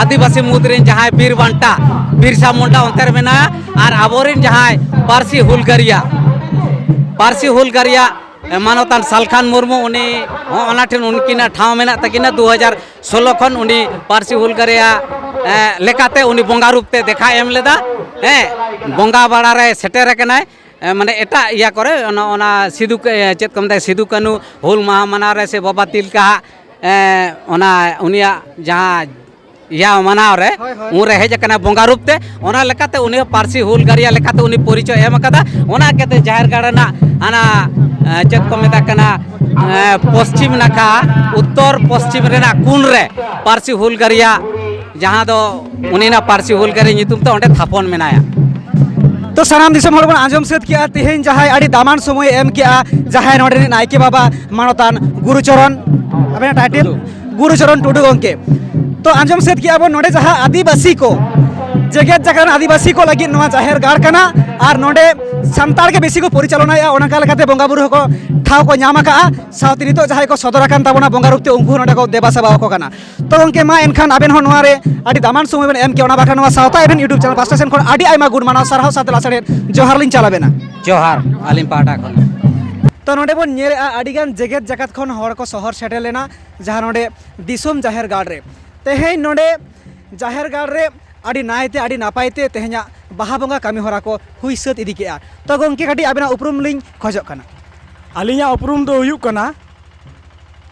ᱟᱹᱫᱤᱵᱟᱹᱥᱤ ᱢᱩᱫᱽ ᱨᱮᱱ ᱡᱟᱦᱟᱸᱭ ᱵᱤᱨ ᱵᱟᱱᱴᱟ ᱵᱤᱨᱥᱟ ᱢᱩᱱᱰᱟ ᱚᱱᱛᱮ ᱨᱮ ᱢᱮᱱᱟᱭᱟ, ᱟᱨ ᱟᱵᱚᱨᱮᱱ ᱡᱟᱦᱟᱸᱭ ᱯᱟᱹᱨᱥᱤ ᱦᱩᱞᱜᱟᱹᱨᱤᱭᱟ, ᱯᱟᱹᱨᱥᱤ ᱦᱩᱞᱜᱟᱹᱨᱤᱭᱟ ᱢᱟᱱᱚᱛᱟᱱ ᱥᱟᱞᱠᱷᱟᱱ ᱢᱩᱨᱢᱩ, ᱩᱱᱤ ᱦᱚᱸ ᱚᱱᱟ ᱴᱷᱮᱱ ᱩᱱᱠᱤᱱᱟᱜ ᱴᱷᱟᱶ ᱢᱮᱱᱟᱜ ᱛᱟᱹᱠᱤᱱᱟ᱾ ᱫᱩ ᱦᱟᱡᱟᱨ ᱥᱳᱞᱳ ᱠᱷᱚᱱ ᱩᱱᱤ ᱯᱟᱹᱨᱥᱤ ᱦᱩᱞᱜᱟᱹᱨᱤᱭᱟ, ᱮ, ᱞᱮᱠᱟᱛᱮ ᱩᱱᱤ ᱵᱚᱸᱜᱟ ᱨᱩᱯ ᱛᱮ ᱫᱮᱠᱷᱟ ᱮᱢ ᱞᱮᱫᱟ᱾ ᱦᱮᱸ, ᱵᱚᱸᱜᱟ ᱵᱟᱲᱟ ᱨᱮ ᱥᱮᱴᱮᱨ ᱟᱠᱟᱱᱟᱭ᱾ ᱮ, ᱢᱟᱱᱮ ᱮᱴᱟᱜ ᱤᱭᱟᱹ ᱠᱚᱨᱮ ᱚᱱᱟ, ᱚᱱᱟ ᱥᱤᱫᱩ ᱠᱟ-, ᱮ, ᱪᱮᱫ ᱠᱚ ᱢᱮᱛᱟᱜᱼᱟ, ᱥᱤᱫᱩ ᱠᱟᱹᱱᱦᱩ ᱦᱩᱞ ᱢᱟᱦᱟ ᱢᱟᱱᱟᱣ ᱨᱮ ᱥᱮ ᱵᱟᱵᱟ ᱛᱤᱞᱠᱟᱹ ᱦᱟᱜ, ᱮ, ᱚᱱᱟ ᱩᱱᱤᱭᱟᱜ ᱡᱟᱦᱟᱸ ᱤᱭᱟᱹ ᱢᱟᱱᱟᱣ ᱨᱮ, ᱦᱳᱭ, ᱦᱳᱭ᱾ ᱩᱱᱨᱮ ᱦᱮᱡ ᱟᱠᱟᱱᱟ ᱵᱚᱸᱜᱟ ᱨᱩᱯ ᱛᱮ᱾ ᱚᱱᱟ ᱞᱮᱠᱟᱛᱮ ᱩᱱᱤ ᱦᱚᱸ ᱯᱟᱹᱨᱥᱤ ᱦᱩᱞᱜᱟᱹᱨᱤᱭᱟ ᱞᱮᱠᱟᱛᱮ ᱩᱱᱤ ᱯᱚᱨᱤᱪᱚᱭ ᱮᱢ ᱟᱠᱟᱫᱟ᱾ ᱚᱱᱟ ᱤᱠᱟᱹᱛᱮ ᱡᱟᱦᱮᱨ ᱜᱟᱲ ᱨᱮᱱᱟᱜ ᱦᱟᱱᱟ, ᱮ, ᱪᱮᱫ ᱠᱚ ᱢᱮᱛᱟᱜ ᱠᱟᱱᱟ, ᱮ, ᱯᱚᱥᱪᱤᱢ ᱱᱟᱠᱷᱟ, ᱩᱛᱛᱚᱨ ᱯᱚᱥᱪᱤᱢ ᱨᱮᱱᱟᱜ ᱠᱩᱱ ᱨᱮ ᱯᱟᱹᱨᱥᱤ ᱦᱩᱞᱜᱟᱹᱨᱤᱭᱟ, ᱡᱟᱦᱟᱸ ᱫᱚ ᱩᱱᱤᱱᱟᱜ ᱯᱟᱹᱨᱥᱤ ᱦᱩᱞᱜᱟᱹᱨᱤᱭᱟ ᱧᱩᱛᱩᱢ ᱛᱮ ᱚᱸᱰᱮ ᱛᱷᱟᱯᱚᱱ ᱢᱮᱱᱟᱭᱟ᱾ ᱛᱚ ᱥᱟᱱᱟᱢ ᱫᱤᱥᱚᱢ ᱦᱚᱲ ᱵᱚᱱ ᱟᱸᱡᱚᱢ ᱥᱟᱹᱛ ᱠᱮᱜᱼᱟ ᱛᱮᱦᱮᱧ ᱡᱟᱦᱟᱸᱭ ᱟᱹᱰᱤ ᱫᱟᱢᱟᱱ ᱥᱚᱢᱚᱭ ᱮ ᱮᱢ ᱠᱮᱜᱼᱟ, ᱡᱟᱦᱟᱸᱭ ᱱᱚᱰᱮ ᱨᱤᱱᱤᱡ ᱱᱟᱭᱠᱮ ᱵᱟᱵᱟ ᱢᱟᱱᱚᱛᱟᱱ ᱜᱩᱨᱩᱪᱚᱨᱚᱱ, ᱟᱵᱮᱱᱟᱜ ᱴᱟᱭᱴᱮᱞ? ᱴᱩᱰᱩ᱾ ᱜᱩᱨᱩᱪᱚᱨᱚᱱ ᱴᱩᱰᱩ ᱜᱚᱢᱠᱮ᱾ ᱛᱚ ᱟᱸᱡᱚᱢ ᱥᱟᱹᱛ ᱠᱮᱜᱼᱟ ᱵᱚᱱ ᱱᱚᱰᱮ ᱡᱟᱦᱟᱸ ᱟᱹᱫᱤᱵᱟᱹᱥᱤ ᱠᱚ, ᱡᱮᱜᱮᱛ ᱡᱟᱠᱟᱛ ᱨᱮᱱ ᱟᱹᱫᱤᱵᱟᱹᱥᱤ ᱠᱚ ᱞᱟᱹᱜᱤᱫ ᱱᱚᱣᱟ ᱡᱟᱦᱮᱨ ᱜᱟᱲ ᱠᱟᱱᱟ, ᱟᱨ ᱱᱚᱰᱮ ᱥᱟᱱᱛᱟᱲ ᱜᱮ ᱵᱮᱥᱤ ᱠᱚ ᱯᱚᱨᱤᱪᱟᱞᱚᱱᱟᱭᱮᱫᱼᱟ, ᱚᱱᱠᱟ ᱞᱮᱠᱟᱛᱮ ᱵᱚᱸᱜᱟ ᱵᱩᱨᱩ ᱦᱚᱸᱠᱚ ᱴᱷᱟᱶ ᱠᱚ ᱧᱟᱢ ᱟᱠᱟᱜᱼᱟ᱾ ᱥᱟᱶᱛᱮ ᱱᱤᱛᱚᱜ ᱡᱟᱦᱟᱸᱭ ᱠᱚ ᱥᱚᱫᱚᱨ ᱟᱠᱟᱱ ᱛᱟᱵᱚᱱᱟ ᱵᱚᱸᱜᱟ ᱨᱩᱯ ᱛᱮ, ᱩᱱᱠᱩ ᱦᱚᱸ ᱱᱚᱰᱮ ᱠᱚ ᱫᱮᱵᱟ ᱥᱮᱵᱟ ᱟᱠᱚ ᱠᱟᱱᱟ᱾ ᱛᱚ ᱜᱚᱢᱠᱮ, ᱢᱟ ᱮᱱᱠᱷᱟᱱ ᱟᱵᱮᱱ ᱦᱚᱸ ᱱᱚᱣᱟ ᱨᱮ ᱟᱹᱰᱤ ᱫᱟᱢᱟᱱ ᱥᱚᱢᱚᱭ ᱵᱮᱱ ᱮᱢ ᱠᱮᱜᱼᱟ, ᱚᱱᱟ ᱵᱟᱠᱷᱨᱟ ᱱᱚᱣᱟ ᱥᱟᱶᱛᱟ ᱮᱵᱷᱮᱱ YouTube channel ᱯᱟᱥᱴᱟ ᱥᱮᱱ ᱠᱷᱚᱱ ᱟᱹᱰᱤ ᱟᱭᱢᱟ ᱜᱩᱱ ᱢᱟᱱᱟᱣ ᱥᱟᱨᱦᱟᱣ ᱥᱟᱶᱛᱮ ᱞᱟᱥᱟᱲᱦᱮᱫ ᱡᱚᱦᱟᱨ ᱞᱤᱧ ᱪᱟᱞ ᱟᱵᱮᱱᱟ᱾ ᱡᱚᱦᱟᱨ, ᱟᱹᱞᱤᱧ ᱯᱟᱦᱴᱟ ᱠᱷᱚᱱ᱾ ᱛᱚ ᱱᱚᱰᱮ ᱵᱚᱱ ᱧᱮᱞᱮᱜᱼᱟ ᱟᱹᱰᱤ ᱜᱟᱱ ᱡᱮᱜᱮᱛ ᱡᱟᱠᱟᱛ ᱠᱷᱚᱱ ᱦᱚᱲ ᱠᱚ ᱥᱚᱦᱚᱨ ᱥᱮᱴᱮᱨ ᱞᱮᱱᱟ, ᱡᱟᱦᱟᱸ ᱱᱚᱰᱮ ᱫᱤᱥᱚᱢ ᱡᱟᱦᱮᱨ ᱜᱟᱲ ᱨᱮ᱾ ᱛᱮᱦᱮᱧ ᱱᱚᱰᱮ ᱡᱟᱦᱮᱨ ᱜᱟᱲ ᱨᱮ ᱟᱹᱰᱤ ᱱᱟᱭᱛᱮ, ᱟᱹᱰᱤ ᱱᱟᱯᱟᱭ ᱛᱮ ᱛᱮᱦᱮᱧᱟᱜ ᱵᱟᱦᱟ ᱵᱚᱸᱜᱟ ᱠᱟᱹᱢᱤ ᱦᱚᱨᱟ ᱠᱚ ᱦᱩᱭ ᱥᱟᱹᱛ ᱤᱫᱤ ᱠᱮᱜᱼᱟ᱾ ᱛᱚ ᱜᱚᱢᱠᱮ, ᱠᱟᱹᱴᱤᱡ ᱟᱵᱮᱱᱟᱜ ᱩᱯᱨᱩᱢ ᱞᱤᱧ ᱠᱷᱚᱡᱚᱜ ᱠᱟᱱᱟ᱾ ᱟᱹᱞᱤᱧᱟᱜ ᱩᱯᱨᱩᱢ ᱫᱚ ᱦᱩᱭᱩᱜ ᱠᱟᱱᱟ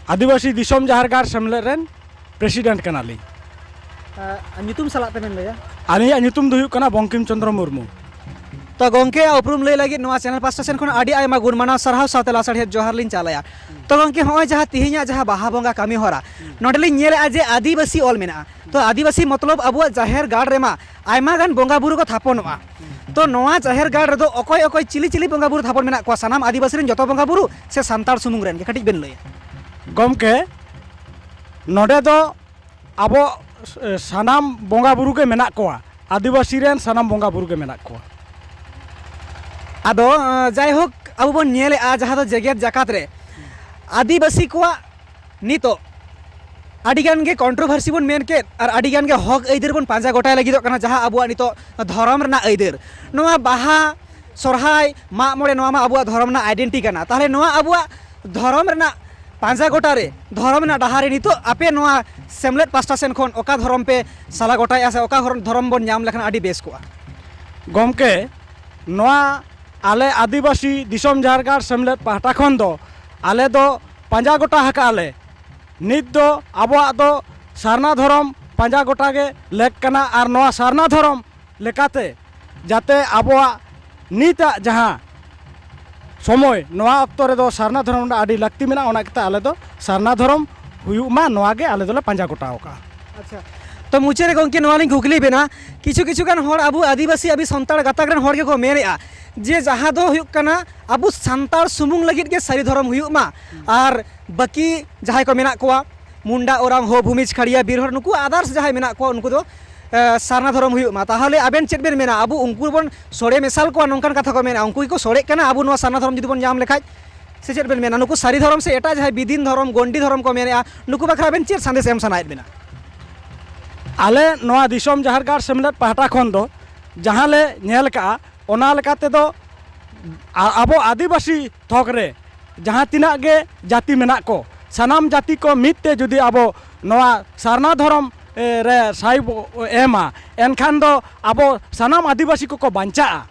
ᱟᱹᱫᱤᱵᱟᱹᱥᱤ ᱫᱤᱥᱚᱢ ᱡᱟᱦᱮᱨ ᱜᱟᱲ ᱥᱮᱢᱞᱮᱫ ᱨᱮᱱ ᱯᱨᱮᱥᱤᱰᱮᱱᱴ ᱠᱟᱱᱟᱞᱤᱧ᱾ ᱟᱨ ᱧᱩᱛᱩᱢ ᱥᱟᱞᱟᱜ ᱛᱮᱵᱮᱱ ᱞᱟᱹᱭᱟ? ᱟᱹᱞᱤᱧᱟᱜ ᱧᱩᱛᱩᱢ ᱫᱚ ᱦᱩᱭᱩᱜ ᱠᱟᱱᱟ ᱵᱚᱝᱠᱤᱢ ᱪᱚᱸᱫᱽᱨᱚ ᱢᱩᱨᱢᱩ᱾ ᱛᱚ ᱜᱚᱢᱠᱮ, ᱩᱯᱨᱩᱢ ᱞᱟᱹᱭ ᱞᱟᱹᱜᱤᱫ ᱱᱚᱣᱟ ᱪᱮᱱᱮᱞ ᱯᱟᱥᱴᱟ ᱥᱮᱱ ᱠᱷᱚᱱ ᱟᱹᱰᱤ ᱟᱭᱢᱟ ᱜᱩᱱ ᱢᱟᱱᱟᱣ ᱥᱟᱨᱦᱟᱣ ᱥᱟᱶᱛᱮ ᱞᱟᱥᱟᱲᱦᱮᱫ ᱡᱚᱦᱟᱨ ᱞᱤᱧ ᱪᱟᱞᱟᱭᱟ᱾ ᱛᱚ ᱜᱚᱢᱠᱮ, ᱦᱚᱸᱜᱼᱚᱭ ᱡᱟᱦᱟᱸ ᱛᱮᱦᱮᱧᱟᱜ ᱡᱟᱦᱟᱸ ᱵᱟᱦᱟ ᱵᱚᱸᱜᱟ ᱠᱟᱹᱢᱤ ᱦᱚᱨᱟ, ᱱᱚᱸᱰᱮ ᱞᱤᱧ ᱧᱮᱞᱮᱜᱼᱟ ᱡᱮ ᱟᱹᱫᱤᱵᱟᱹᱥᱤ ᱚᱞ ᱢᱮᱱᱟᱜᱼᱟ᱾ ᱛᱚ ᱟᱹᱫᱤᱵᱟᱹᱥᱤ ᱢᱚᱛᱞᱚᱵ ᱟᱵᱚᱣᱟᱜ ᱡᱟᱦᱮᱨ ᱜᱟᱲ ᱨᱮᱢᱟ ᱟᱭᱢᱟ ᱜᱟᱱ ᱵᱚᱸᱜᱟ ᱵᱩᱨᱩ ᱠᱚ ᱛᱷᱟᱯᱚᱱᱚᱜᱼᱟ᱾ ᱛᱚ ᱱᱚᱣᱟ ᱡᱟᱦᱮᱨ ᱜᱟᱲ ᱨᱮᱫᱚ ᱚᱠᱚᱭ ᱚᱠᱚᱭ ᱪᱤᱞᱤ ᱪᱤᱞᱤ ᱵᱚᱸᱜᱟ ᱵᱩᱨᱩ ᱛᱷᱟᱯᱚᱱ ᱢᱮᱱᱟᱜ ᱠᱚᱣᱟ? ᱥᱟᱱᱟᱢ ᱟᱹᱫᱤᱵᱟᱹᱥᱤ ᱨᱮᱱ ᱡᱚᱛᱚ ᱵᱚᱸᱜᱟ ᱵᱩᱨᱩ ᱥᱮ ᱥᱟᱱᱛᱟᱲ ᱥᱩᱢᱩᱝ ᱨᱮᱱ ᱜᱮ? ᱠᱟᱹᱴᱤᱡ ᱵᱮᱱ ᱞᱟᱹᱭᱟ᱾ ᱜᱚᱢᱠᱮ, ᱱᱚᱰᱮ ᱫᱚ ᱟᱵᱚ, ᱮ, ᱥᱟᱱᱟᱢ ᱵᱚᱸᱜᱟ ᱵᱩᱨᱩ ᱜᱮ ᱢᱮᱱᱟᱜ ᱠᱚᱣᱟ, ᱟᱹᱫᱤᱵᱟᱹᱥᱤ ᱨᱮᱱ ᱥᱟᱱᱟᱢ ᱵᱚᱸᱜᱟ ᱵᱩᱨᱩ ᱜᱮ ᱢᱮᱱᱟᱜ ᱠᱚᱣᱟ᱾ ᱟᱫᱚ, ᱮ, ᱡᱟᱭᱦᱳᱠ, ᱟᱵᱚ ᱵᱚᱱ ᱧᱮᱞᱮᱜᱼᱟ ᱡᱟᱦᱟᱸ ᱫᱚ ᱡᱮᱜᱮᱛ ᱡᱟᱠᱟᱛ ᱨᱮ ᱟᱹᱫᱤᱵᱟᱹᱥᱤ ᱠᱚᱣᱟᱜ ᱱᱤᱛᱚᱜ ᱟᱹᱰᱤ ᱜᱟᱱ ᱜᱮ ᱠᱚᱱᱴᱨᱳᱵᱷᱟᱨᱥᱤ ᱵᱚᱱ ᱢᱮᱱ ᱠᱮᱫ ᱟᱨ ᱟᱹᱰᱤ ᱜᱟᱱ ᱜᱮ ᱦᱚᱠ ᱟᱹᱭᱫᱟᱹᱨ ᱵᱚᱱ ᱯᱟᱸᱡᱟ ᱜᱚᱴᱟᱭ ᱞᱟᱹᱜᱤᱫᱚᱜ ᱠᱟᱱᱟ, ᱡᱟᱦᱟᱸ ᱟᱵᱚᱣᱟᱜ ᱱᱤᱛᱚᱜ ᱫᱷᱚᱨᱚᱢ ᱨᱮᱱᱟᱜ ᱟᱹᱭᱫᱟᱹᱨ᱾ ᱱᱚᱣᱟ ᱵᱟᱦᱟ, ᱥᱚᱨᱦᱟᱭ, ᱢᱟᱜ ᱢᱚᱬᱮ, ᱱᱚᱣᱟ ᱢᱟ ᱟᱵᱚᱣᱟᱜ ᱫᱷᱚᱨᱚᱢ ᱨᱮᱱᱟᱜ ᱟᱭᱰᱮᱱᱴᱤᱴᱤ ᱠᱟᱱᱟ᱾ ᱛᱟᱦᱚᱞᱮ ᱱᱚᱣᱟ ᱟᱵᱚᱣᱟᱜ ᱫᱷᱚᱨᱚᱢ ᱨᱮᱱᱟᱜ ᱯᱟᱸᱡᱟ ᱜᱚᱴᱟ ᱨᱮ, ᱫᱷᱚᱨᱚᱢ ᱨᱮᱱᱟᱜ ᱰᱟᱦᱟᱨ ᱨᱮ ᱱᱤᱛᱚᱜ ᱟᱯᱮ ᱱᱚᱣᱟ ᱥᱮᱢᱞᱮᱫ ᱯᱟᱥᱴᱟ ᱥᱮᱱ ᱠᱷᱚᱱ ᱚᱠᱟ ᱫᱷᱚᱨᱚᱢ ᱯᱮ ᱥᱟᱞᱟ ᱜᱚᱴᱟᱭᱮᱜᱼᱟ ᱥᱮ ᱚᱠᱟ ᱦᱚᱨ-, ᱫᱷᱚᱨᱚᱢ ᱵᱚᱱ ᱧᱟᱢ ᱞᱮᱠᱷᱟᱱ ᱟᱹᱰᱤ ᱵᱮᱥ ᱠᱚᱜᱼᱟ? ᱜᱚᱢᱠᱮ, ᱱᱚᱣᱟ ᱟᱞᱮ ᱟᱹᱫᱤᱵᱟᱹᱥᱤ ᱫᱤᱥᱚᱢ ᱡᱟᱦᱮᱨ ᱜᱟᱲ ᱥᱮᱢᱞᱮᱫ ᱯᱟᱦᱴᱟ ᱠᱷᱚᱱ ᱫᱚ ᱟᱞᱮ ᱫᱚ ᱯᱟᱸᱡᱟ ᱜᱚᱴᱟ ᱟᱠᱟᱫᱼᱟ ᱞᱮ᱾ ᱱᱤᱛ ᱫᱚ ᱟᱵᱚᱣᱟᱜ ᱫᱚ ᱥᱟᱨᱱᱟ ᱫᱷᱚᱨᱚᱢ ᱯᱟᱸᱡᱟ ᱜᱚᱴᱟ ᱜᱮ ᱞᱮᱠ ᱠᱟᱱᱟ, ᱟᱨ ᱱᱚᱣᱟ ᱥᱟᱨᱱᱟ ᱫᱷᱚᱨᱚᱢ ᱞᱮᱠᱟᱛᱮ ᱡᱟᱛᱮ ᱟᱵᱚᱣᱟᱜ ᱱᱤᱛᱟᱜ ᱡᱟᱦᱟᱸ ᱥᱚᱢᱚᱭ, ᱱᱚᱣᱟ ᱚᱠᱛᱚ ᱨᱮᱫᱚ ᱥᱟᱨᱱᱟ ᱫᱷᱚᱨᱚᱢ ᱨᱮᱱᱟᱜ ᱟᱹᱰᱤ ᱞᱟᱹᱠᱛᱤ ᱢᱮᱱᱟᱜᱼᱟ᱾ ᱚᱱᱟ ᱠᱟᱛᱮ ᱟᱞᱮ ᱫᱚ ᱥᱟᱨᱱᱟ ᱫᱷᱚᱨᱚᱢ ᱦᱩᱭᱩᱜ ᱢᱟ, ᱱᱚᱣᱟ ᱜᱮ ᱟᱞᱮ ᱫᱚᱞᱮ ᱯᱟᱸᱡᱟ ᱜᱚᱴᱟ ᱟᱠᱟᱫᱼᱟ᱾ ᱟᱪᱪᱷᱟ, ᱛᱚ ᱢᱩᱪᱟᱹᱫ ᱨᱮ ᱜᱚᱢᱠᱮ ᱱᱚᱣᱟ ᱞᱤᱧ ᱠᱩᱠᱞᱤ ᱵᱮᱱᱟ, ᱠᱤᱪᱷᱩ ᱠᱤᱪᱷᱩ ᱜᱟᱱ ᱦᱚᱲ, ᱟᱵᱚ ᱟᱹᱫᱤᱵᱟᱹᱥᱤ, ᱟᱵᱚ ᱥᱟᱱᱛᱟᱲ ᱜᱟᱛᱟᱠ ᱨᱮᱱ ᱦᱚᱲ ᱜᱮᱠᱚ ᱢᱮᱱᱮᱫᱼᱟ ᱡᱮ ᱡᱟᱦᱟᱸ ᱫᱚ ᱦᱩᱭᱩᱜ ᱠᱟᱱᱟ ᱟᱵᱚ ᱥᱟᱱᱛᱟᱲ ᱥᱩᱢᱩᱝ ᱞᱟᱹᱜᱤᱫ ᱜᱮ ᱥᱟᱹᱨᱤ ᱫᱷᱚᱨᱚᱢ ᱦᱩᱭᱩᱜ ᱢᱟ, ᱟᱨ ᱵᱟᱹᱠᱤ ᱡᱟᱦᱟᱸᱭ ᱠᱚ ᱢᱮᱱᱟᱜ ᱠᱚᱣᱟ, ᱢᱩᱱᱰᱟ, ᱳᱨᱟᱝ, ᱦᱳ, ᱵᱷᱩᱢᱤᱡᱽ, ᱠᱷᱟᱲᱤᱭᱟ, ᱵᱤᱨᱦᱚᱲ, ᱱᱩᱠᱩ others ᱡᱟᱦᱟᱸᱭ ᱢᱮᱱᱟᱜ ᱠᱚᱣᱟ, ᱩᱱᱠᱩ ᱫᱚ, ᱮ, ᱥᱟᱨᱱᱟ ᱫᱷᱚᱨᱚᱢ ᱦᱩᱭᱩᱜ ᱢᱟ᱾ ᱛᱟᱦᱚᱞᱮ ᱟᱵᱮᱱ ᱪᱮᱫ ᱵᱮᱱ ᱢᱮᱱᱟ? ᱟᱵᱚ ᱩᱱᱠᱩ ᱵᱚᱱ ᱥᱚᱲᱮ ᱢᱮᱥᱟᱞ ᱠᱚᱣᱟ, ᱱᱚᱝᱠᱟᱱ ᱠᱟᱛᱷᱟ ᱠᱚ ᱢᱮᱱᱟ, ᱩᱱᱠᱩ ᱜᱮᱠᱚ ᱥᱚᱲᱮᱜ ᱠᱟᱱᱟ ᱟᱵᱚ ᱱᱚᱣᱟ ᱥᱟᱨᱱᱟ ᱫᱷᱚᱨᱚᱢ ᱡᱩᱫᱤ ᱵᱚᱱ ᱧᱟᱢ ᱞᱮᱠᱷᱟᱡ, ᱥᱮ ᱪᱮᱫ ᱵᱮᱱ ᱢᱮᱱᱟ? ᱱᱩᱠᱩ ᱥᱟᱹᱨᱤ ᱫᱷᱚᱨᱚᱢ ᱥᱮ ᱮᱴᱟᱜ ᱡᱟᱦᱟᱸᱭ ᱵᱤᱫᱤᱱ ᱫᱷᱚᱨᱚᱢ, ᱜᱚᱱᱰᱤ ᱫᱷᱚᱨᱚᱢ ᱠᱚ ᱢᱮᱱᱮᱫᱼᱟ, ᱱᱩᱠᱩ ᱵᱟᱠᱷᱨᱟ ᱟᱵᱮᱱ ᱪᱮᱫ ᱥᱟᱸᱫᱮᱥ ᱮᱢ ᱥᱟᱱᱟᱭᱮᱫ ᱵᱮᱱᱟ? ᱟᱞᱮ ᱱᱚᱣᱟ ᱫᱤᱥᱚᱢ ᱡᱟᱦᱮᱨ ᱜᱟᱲ ᱥᱮᱢᱞᱮᱫ ᱯᱟᱦᱴᱟ ᱠᱷᱚᱱ ᱫᱚ ᱡᱟᱦᱟᱸ ᱞᱮ ᱧᱮᱞ ᱠᱟᱜᱼᱟ, ᱚᱱᱟ ᱞᱮᱠᱟ ᱛᱮᱫᱚ ᱟ-, ᱟᱵᱚ ᱟᱹᱫᱤᱵᱟᱹᱥᱤ ᱛᱷᱚᱠ ᱨᱮ ᱡᱟᱦᱟᱸ ᱛᱤᱱᱟᱹᱜ ᱜᱮ ᱡᱟᱹᱛᱤ ᱢᱮᱱᱟᱜ ᱠᱚ, ᱥᱟᱱᱟᱢ ᱡᱟᱹᱛᱤ ᱠᱚ ᱢᱤᱫ ᱛᱮ ᱡᱩᱫᱤ ᱟᱵᱚ ᱱᱚᱣᱟ ᱥᱟᱨᱱᱟ ᱫᱷᱚᱨᱚᱢ ᱮ, ᱨᱮ ᱥᱟᱭ ᱵᱚ ᱮᱢᱟ, ᱮᱱᱠᱷᱟᱱ ᱫᱚ ᱟᱵᱚ ᱥᱟᱱᱟᱢ ᱟᱹᱫᱤᱵᱟᱹᱥᱤ ᱠᱚᱠᱚ ᱵᱟᱧᱪᱟᱜᱼᱟ᱾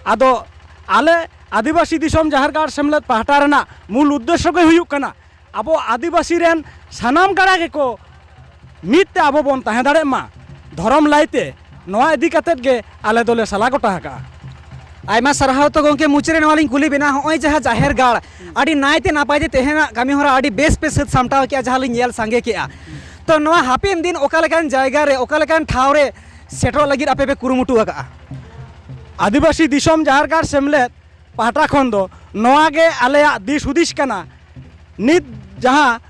ᱟᱫᱚ ᱟᱞᱮ ᱟᱹᱫᱤᱵᱟᱹᱥᱤ ᱫᱤᱥᱚᱢ ᱡᱟᱦᱮᱨ ᱜᱟᱲ ᱥᱮᱢᱞᱮᱫ ᱯᱟᱦᱴᱟ ᱨᱮᱱᱟᱜ ᱢᱩᱞ ᱩᱫᱽᱫᱮᱥᱥᱚ ᱜᱮ ᱦᱩᱭᱩᱜ ᱠᱟᱱᱟ, ᱟᱵᱚ ᱟᱹᱫᱤᱵᱟᱹᱥᱤ ᱨᱮᱱ ᱥᱟᱱᱟᱢ ᱜᱟᱲᱟ ᱜᱮᱠᱚ ᱢᱤᱫ ᱛᱮ ᱟᱵᱚ ᱵᱚᱱ ᱛᱟᱦᱮᱸ ᱫᱟᱲᱮᱭᱟᱜ ᱢᱟ ᱫᱷᱚᱨᱚᱢ ᱞᱟᱹᱭᱛᱮ᱾ ᱱᱚᱣᱟ ᱤᱫᱤ ᱠᱟᱛᱮᱫ ᱜᱮ ᱟᱞᱮ ᱫᱚᱞᱮ ᱥᱟᱞᱟ ᱜᱚᱴᱟ ᱟᱠᱟᱫᱼᱟ᱾ ᱟᱭᱢᱟ ᱥᱟᱨᱦᱟᱣ᱾ ᱛᱚ ᱜᱚᱢᱠᱮ, ᱢᱩᱪᱟᱹᱫ ᱨᱮ ᱱᱚᱣᱟ ᱞᱤᱧ ᱠᱩᱞᱤ ᱵᱮᱱᱟ, ᱱᱚᱜᱼᱚᱭ ᱡᱟᱦᱟᱸ ᱡᱟᱦᱮᱨ ᱜᱟᱲ ᱟᱹᱰᱤ ᱱᱟᱭᱛᱮ ᱱᱟᱯᱟᱭ ᱛᱮ ᱛᱮᱦᱮᱧᱟᱜ ᱠᱟᱹᱢᱤ ᱦᱚᱨᱟ ᱟᱹᱰᱤ ᱵᱮᱥ ᱯᱮ ᱥᱟᱹᱛ ᱥᱟᱢᱴᱟᱣ ᱠᱮᱜᱼᱟ, ᱡᱟᱦᱟᱸ ᱞᱤᱧ ᱧᱮᱞ ᱥᱟᱸᱜᱮ ᱠᱮᱜᱼᱟ, ᱛᱚ ᱱᱚᱣᱟ ᱦᱟᱯᱮᱱ ᱫᱤᱱ ᱚᱠᱟ ᱞᱮᱠᱟᱱ ᱡᱟᱭᱜᱟ ᱨᱮ, ᱚᱠᱟ ᱞᱮᱠᱟᱱ ᱴᱷᱟᱶ ᱨᱮ ᱥᱮᱴᱮᱨᱚᱜ ᱞᱟᱹᱜᱤᱫ ᱟᱯᱮ ᱯᱮ ᱠᱩᱨᱩᱢᱩᱴᱩ ᱟᱠᱟᱜᱼᱟ? ᱟᱹᱫᱤᱵᱟᱹᱥᱤ ᱫᱤᱥᱚᱢ ᱡᱟᱦᱮᱨ ᱜᱟᱲ ᱥᱮᱢᱞᱮᱫ ᱯᱟᱦᱴᱟ ᱠᱷᱚᱱ ᱫᱚ ᱱᱚᱣᱟ ᱜᱮ ᱟᱞᱮᱭᱟᱜ ᱫᱤᱥ ᱦᱩᱫᱤᱥ ᱠᱟᱱᱟ᱾ ᱱᱤᱛ ᱡᱟᱦᱟᱸ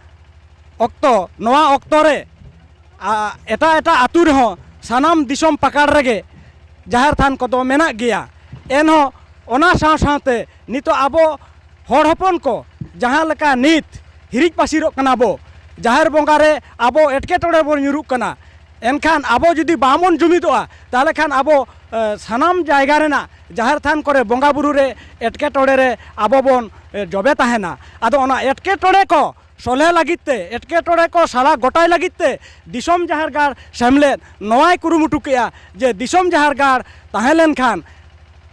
ᱚᱠᱛᱚ, ᱱᱚᱣᱟ ᱚᱠᱛᱚ ᱨᱮ, ᱟ, ᱮᱴᱟᱜ ᱮᱴᱟᱜ ᱟᱹᱛᱩ ᱨᱮᱦᱚᱸ ᱥᱟᱱᱟᱢ ᱫᱤᱥᱚᱢ ᱯᱟᱠᱟᱲ ᱨᱮᱜᱮ ᱡᱟᱦᱮᱨ ᱛᱷᱟᱱ ᱠᱚᱫᱚ ᱢᱮᱱᱟᱜ ᱜᱮᱭᱟ᱾ ᱮᱱᱦᱚᱸ ᱚᱱᱟ ᱥᱟᱶ ᱥᱟᱶᱛᱮ ᱱᱤᱛᱚᱜ ᱟᱵᱚ ᱦᱚᱲ ᱦᱚᱯᱚᱱ ᱠᱚ ᱡᱟᱦᱟᱸ ᱞᱮᱠᱟ ᱱᱤᱛ ᱦᱤᱨᱤᱡ ᱯᱟᱹᱥᱤᱨᱚᱜ ᱠᱟᱱᱟ ᱵᱚ, ᱡᱟᱦᱮᱨ ᱵᱚᱸᱜᱟ ᱨᱮ ᱟᱵᱚ ᱮᱴᱠᱮᱴᱚᱬᱮ ᱵᱚᱱ ᱧᱩᱨᱩᱜ ᱠᱟᱱᱟ, ᱮᱱᱠᱷᱟᱱ ᱟᱵᱚ ᱡᱩᱫᱤ ᱵᱟᱵᱚᱱ ᱡᱩᱢᱤᱫᱚᱜᱼᱟ, ᱛᱟᱦᱚᱞᱮ ᱠᱷᱟᱱ ᱟᱵᱚ, ᱮ, ᱥᱟᱱᱟᱢ ᱡᱟᱭᱜᱟ ᱨᱮᱱᱟᱜ ᱡᱟᱦᱮᱨ ᱛᱷᱟᱱ ᱠᱚᱨᱮ ᱵᱚᱸᱜᱟ ᱵᱩᱨᱩ ᱨᱮ ᱮᱴᱠᱮᱴᱚᱬᱮ ᱨᱮ ᱟᱵᱚ ᱵᱚᱱ, ᱮ, ᱡᱚᱵᱮ ᱛᱟᱦᱮᱱᱟ᱾ ᱟᱫᱚ ᱚᱱᱟ ᱮᱴᱠᱮᱴᱚᱬᱮ ᱠᱚ ᱥᱚᱞᱦᱮ ᱞᱟᱹᱜᱤᱫ ᱛᱮ, ᱮᱴᱠᱮᱴᱚᱬᱮ ᱠᱚ ᱥᱟᱞᱟ ᱜᱚᱴᱟᱭ ᱞᱟᱹᱜᱤᱫ ᱛᱮ ᱫᱤᱥᱚᱢ ᱡᱟᱦᱮᱨ ᱜᱟᱲ ᱥᱮᱢᱞᱮᱫ ᱱᱚᱣᱟᱭ ᱠᱩᱨᱩᱢᱩᱴᱩ ᱠᱮᱜᱼᱟ ᱡᱮ ᱫᱤᱥᱚᱢ ᱡᱟᱦᱮᱨ ᱜᱟᱲ ᱛᱟᱦᱮᱸ ᱞᱮᱱᱠᱷᱟᱱ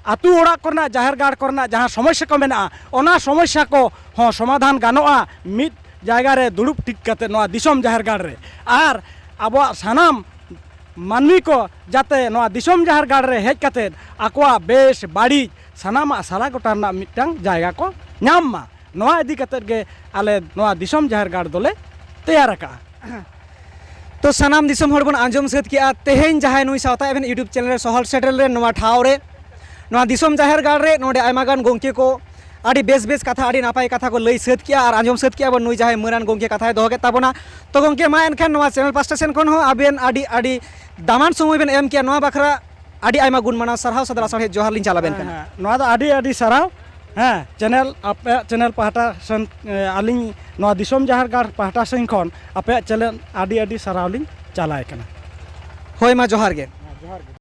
ᱟᱹᱛᱩ ᱚᱲᱟᱜ ᱠᱚᱨᱮᱱᱟᱜ, ᱡᱟᱦᱮᱨ ᱜᱟᱲ ᱠᱚᱨᱮᱱᱟᱜ ᱡᱟᱦᱟᱸ ᱥᱚᱢᱚᱥᱥᱟ ᱠᱚ ᱢᱮᱱᱟᱜᱼᱟ, ᱚᱱᱟ ᱥᱚᱢᱚᱥᱥᱟ ᱠᱚ ᱦᱚᱸ ᱥᱚᱢᱟᱫᱷᱟᱱ ᱜᱟᱱᱚᱜᱼᱟ ᱢᱤᱫ ᱡᱟᱭᱜᱟ ᱨᱮ ᱫᱩᱲᱩᱵ ᱴᱷᱤᱠ ᱠᱟᱛᱮ ᱱᱚᱣᱟ ᱫᱤᱥᱚᱢ ᱡᱟᱦᱮᱨ ᱜᱟᱲ ᱨᱮ᱾ ᱟᱨ ᱟᱵᱚᱣᱟᱜ ᱥᱟᱱᱟᱢ ᱢᱟᱹᱱᱢᱤ ᱠᱚ ᱡᱟᱛᱮ ᱱᱚᱣᱟ ᱫᱤᱥᱚᱢ ᱡᱟᱦᱮᱨ ᱜᱟᱲ ᱨᱮ ᱦᱮᱡ ᱠᱟᱛᱮ ᱟᱠᱚᱣᱟᱜ ᱵᱮᱥ ᱵᱟᱹᱲᱤᱡ ᱥᱟᱱᱟᱢᱟᱜ ᱥᱟᱞᱟ ᱜᱚᱴᱟ ᱨᱮᱱᱟᱜ ᱢᱤᱫᱴᱟᱝ ᱡᱟᱭᱜᱟ ᱠᱚ ᱧᱟᱢ ᱢᱟ, ᱱᱚᱣᱟ ᱤᱫᱤ ᱠᱟᱛᱮ ᱜᱮ ᱟᱞᱮ ᱱᱚᱣᱟ ᱫᱤᱥᱚᱢ ᱡᱟᱦᱮᱨ ᱜᱟᱲ ᱫᱚᱞᱮ ᱛᱮᱭᱟᱨ ᱟᱠᱟᱜᱼᱟ᱾ ᱛᱚ ᱥᱟᱱᱟᱢ ᱫᱤᱥᱚᱢ ᱦᱚᱲ ᱵᱚᱱ ᱟᱸᱡᱚᱢ ᱥᱟᱹᱛ ᱠᱮᱜᱼᱟ, ᱛᱮᱦᱮᱧ ᱡᱟᱦᱟᱸᱭ ᱱᱩᱭ ᱥᱟᱶᱛᱟ ᱮᱵᱷᱮᱱ YouTube ᱪᱮᱱᱮᱞ ᱨᱮ ᱥᱚᱦᱚᱨ ᱥᱮᱴᱮᱨ ᱞᱮᱱ ᱱᱚᱣᱟ ᱴᱷᱟᱶ ᱨᱮ, ᱱᱚᱣᱟ ᱫᱤᱥᱚᱢ ᱡᱟᱦᱮᱨ ᱜᱟᱲ ᱨᱮ ᱱᱚᱰᱮ ᱟᱭᱢᱟ ᱜᱟᱱ ᱜᱚᱢᱠᱮ ᱠᱚ ᱟᱹᱰᱤ ᱵᱮᱥ ᱵᱮᱥ ᱠᱟᱛᱷᱟ, ᱟᱹᱰᱤ ᱱᱟᱯᱟᱭ ᱠᱟᱛᱷᱟ ᱠᱚ ᱞᱟᱹᱭ ᱥᱟᱹᱛ ᱠᱮᱜᱼᱟ ᱟᱨ ᱟᱸᱡᱚᱢ ᱥᱟᱹᱛ ᱠᱮᱜᱼᱟ ᱵᱚᱱ ᱱᱩᱭ ᱡᱟᱦᱟᱸᱭ ᱢᱟᱹᱱᱟᱱ ᱜᱚᱢᱠᱮ ᱠᱟᱛᱷᱟᱭ ᱫᱚᱦᱚ ᱠᱮᱫ ᱛᱟᱵᱚᱱᱟ᱾ ᱛᱚ ᱜᱚᱢᱠᱮ, ᱢᱟ ᱮᱱᱠᱷᱟᱱ ᱱᱚᱣᱟ ᱪᱮᱱᱮᱞ ᱯᱟᱥᱴᱟ ᱥᱮᱱ ᱠᱷᱚᱱ ᱦᱚᱸ ᱟᱵᱮᱱ ᱟᱹᱰᱤ ᱟᱹᱰᱤ ᱫᱟᱢᱟᱱ ᱥᱚᱢᱚᱭ ᱵᱮᱱ ᱮᱢ ᱠᱮᱜᱼᱟ, ᱱᱚᱣᱟ ᱵᱟᱠᱷᱨᱟ ᱟᱹᱰᱤ ᱟᱭᱢᱟ ᱜᱩᱱ ᱢᱟᱱᱟᱣ ᱥᱟᱨᱦᱟᱣ ᱥᱟᱫᱽᱨᱟ ᱥᱟᱨᱦᱮᱫ ᱡᱚᱦᱟᱨ ᱞᱤᱧ ᱪᱟᱞ ᱟᱵᱮᱱ ᱠᱟᱱᱟ᱾ ᱦᱮᱸ, ᱱᱚᱣᱟ ᱫᱚ ᱟᱹᱰᱤ ᱟᱹᱰᱤ ᱥᱟᱨᱦᱟᱣ᱾ ᱦᱮᱸ, ᱪᱮᱱᱮᱞ, ᱟᱯᱮᱭᱟᱜ ᱪᱮᱱᱮᱞ ᱯᱟᱦᱴᱟ ᱥᱮᱱ, ᱮ, ᱟᱹᱞᱤᱧ ᱱᱚᱣᱟ ᱫᱤᱥᱚᱢ ᱡᱟᱦᱮᱨ ᱜᱟᱲ ᱯᱟᱦᱴᱟ ᱥᱮᱱ ᱠᱷᱚᱱ ᱟᱯᱮᱭᱟᱜ ᱪᱮᱱᱮᱞ ᱟᱹᱰᱤ ᱟᱹᱰᱤ ᱥᱟᱨᱦᱟᱣ ᱞᱤᱧ ᱪᱟᱞᱟᱭ ᱠᱟᱱᱟ᱾ ᱦᱳᱭ, ᱢᱟ ᱡᱚᱦᱟᱨ ᱜᱮ᱾ ᱦᱮᱸ, ᱡᱚᱦᱟᱨ ᱜᱮ᱾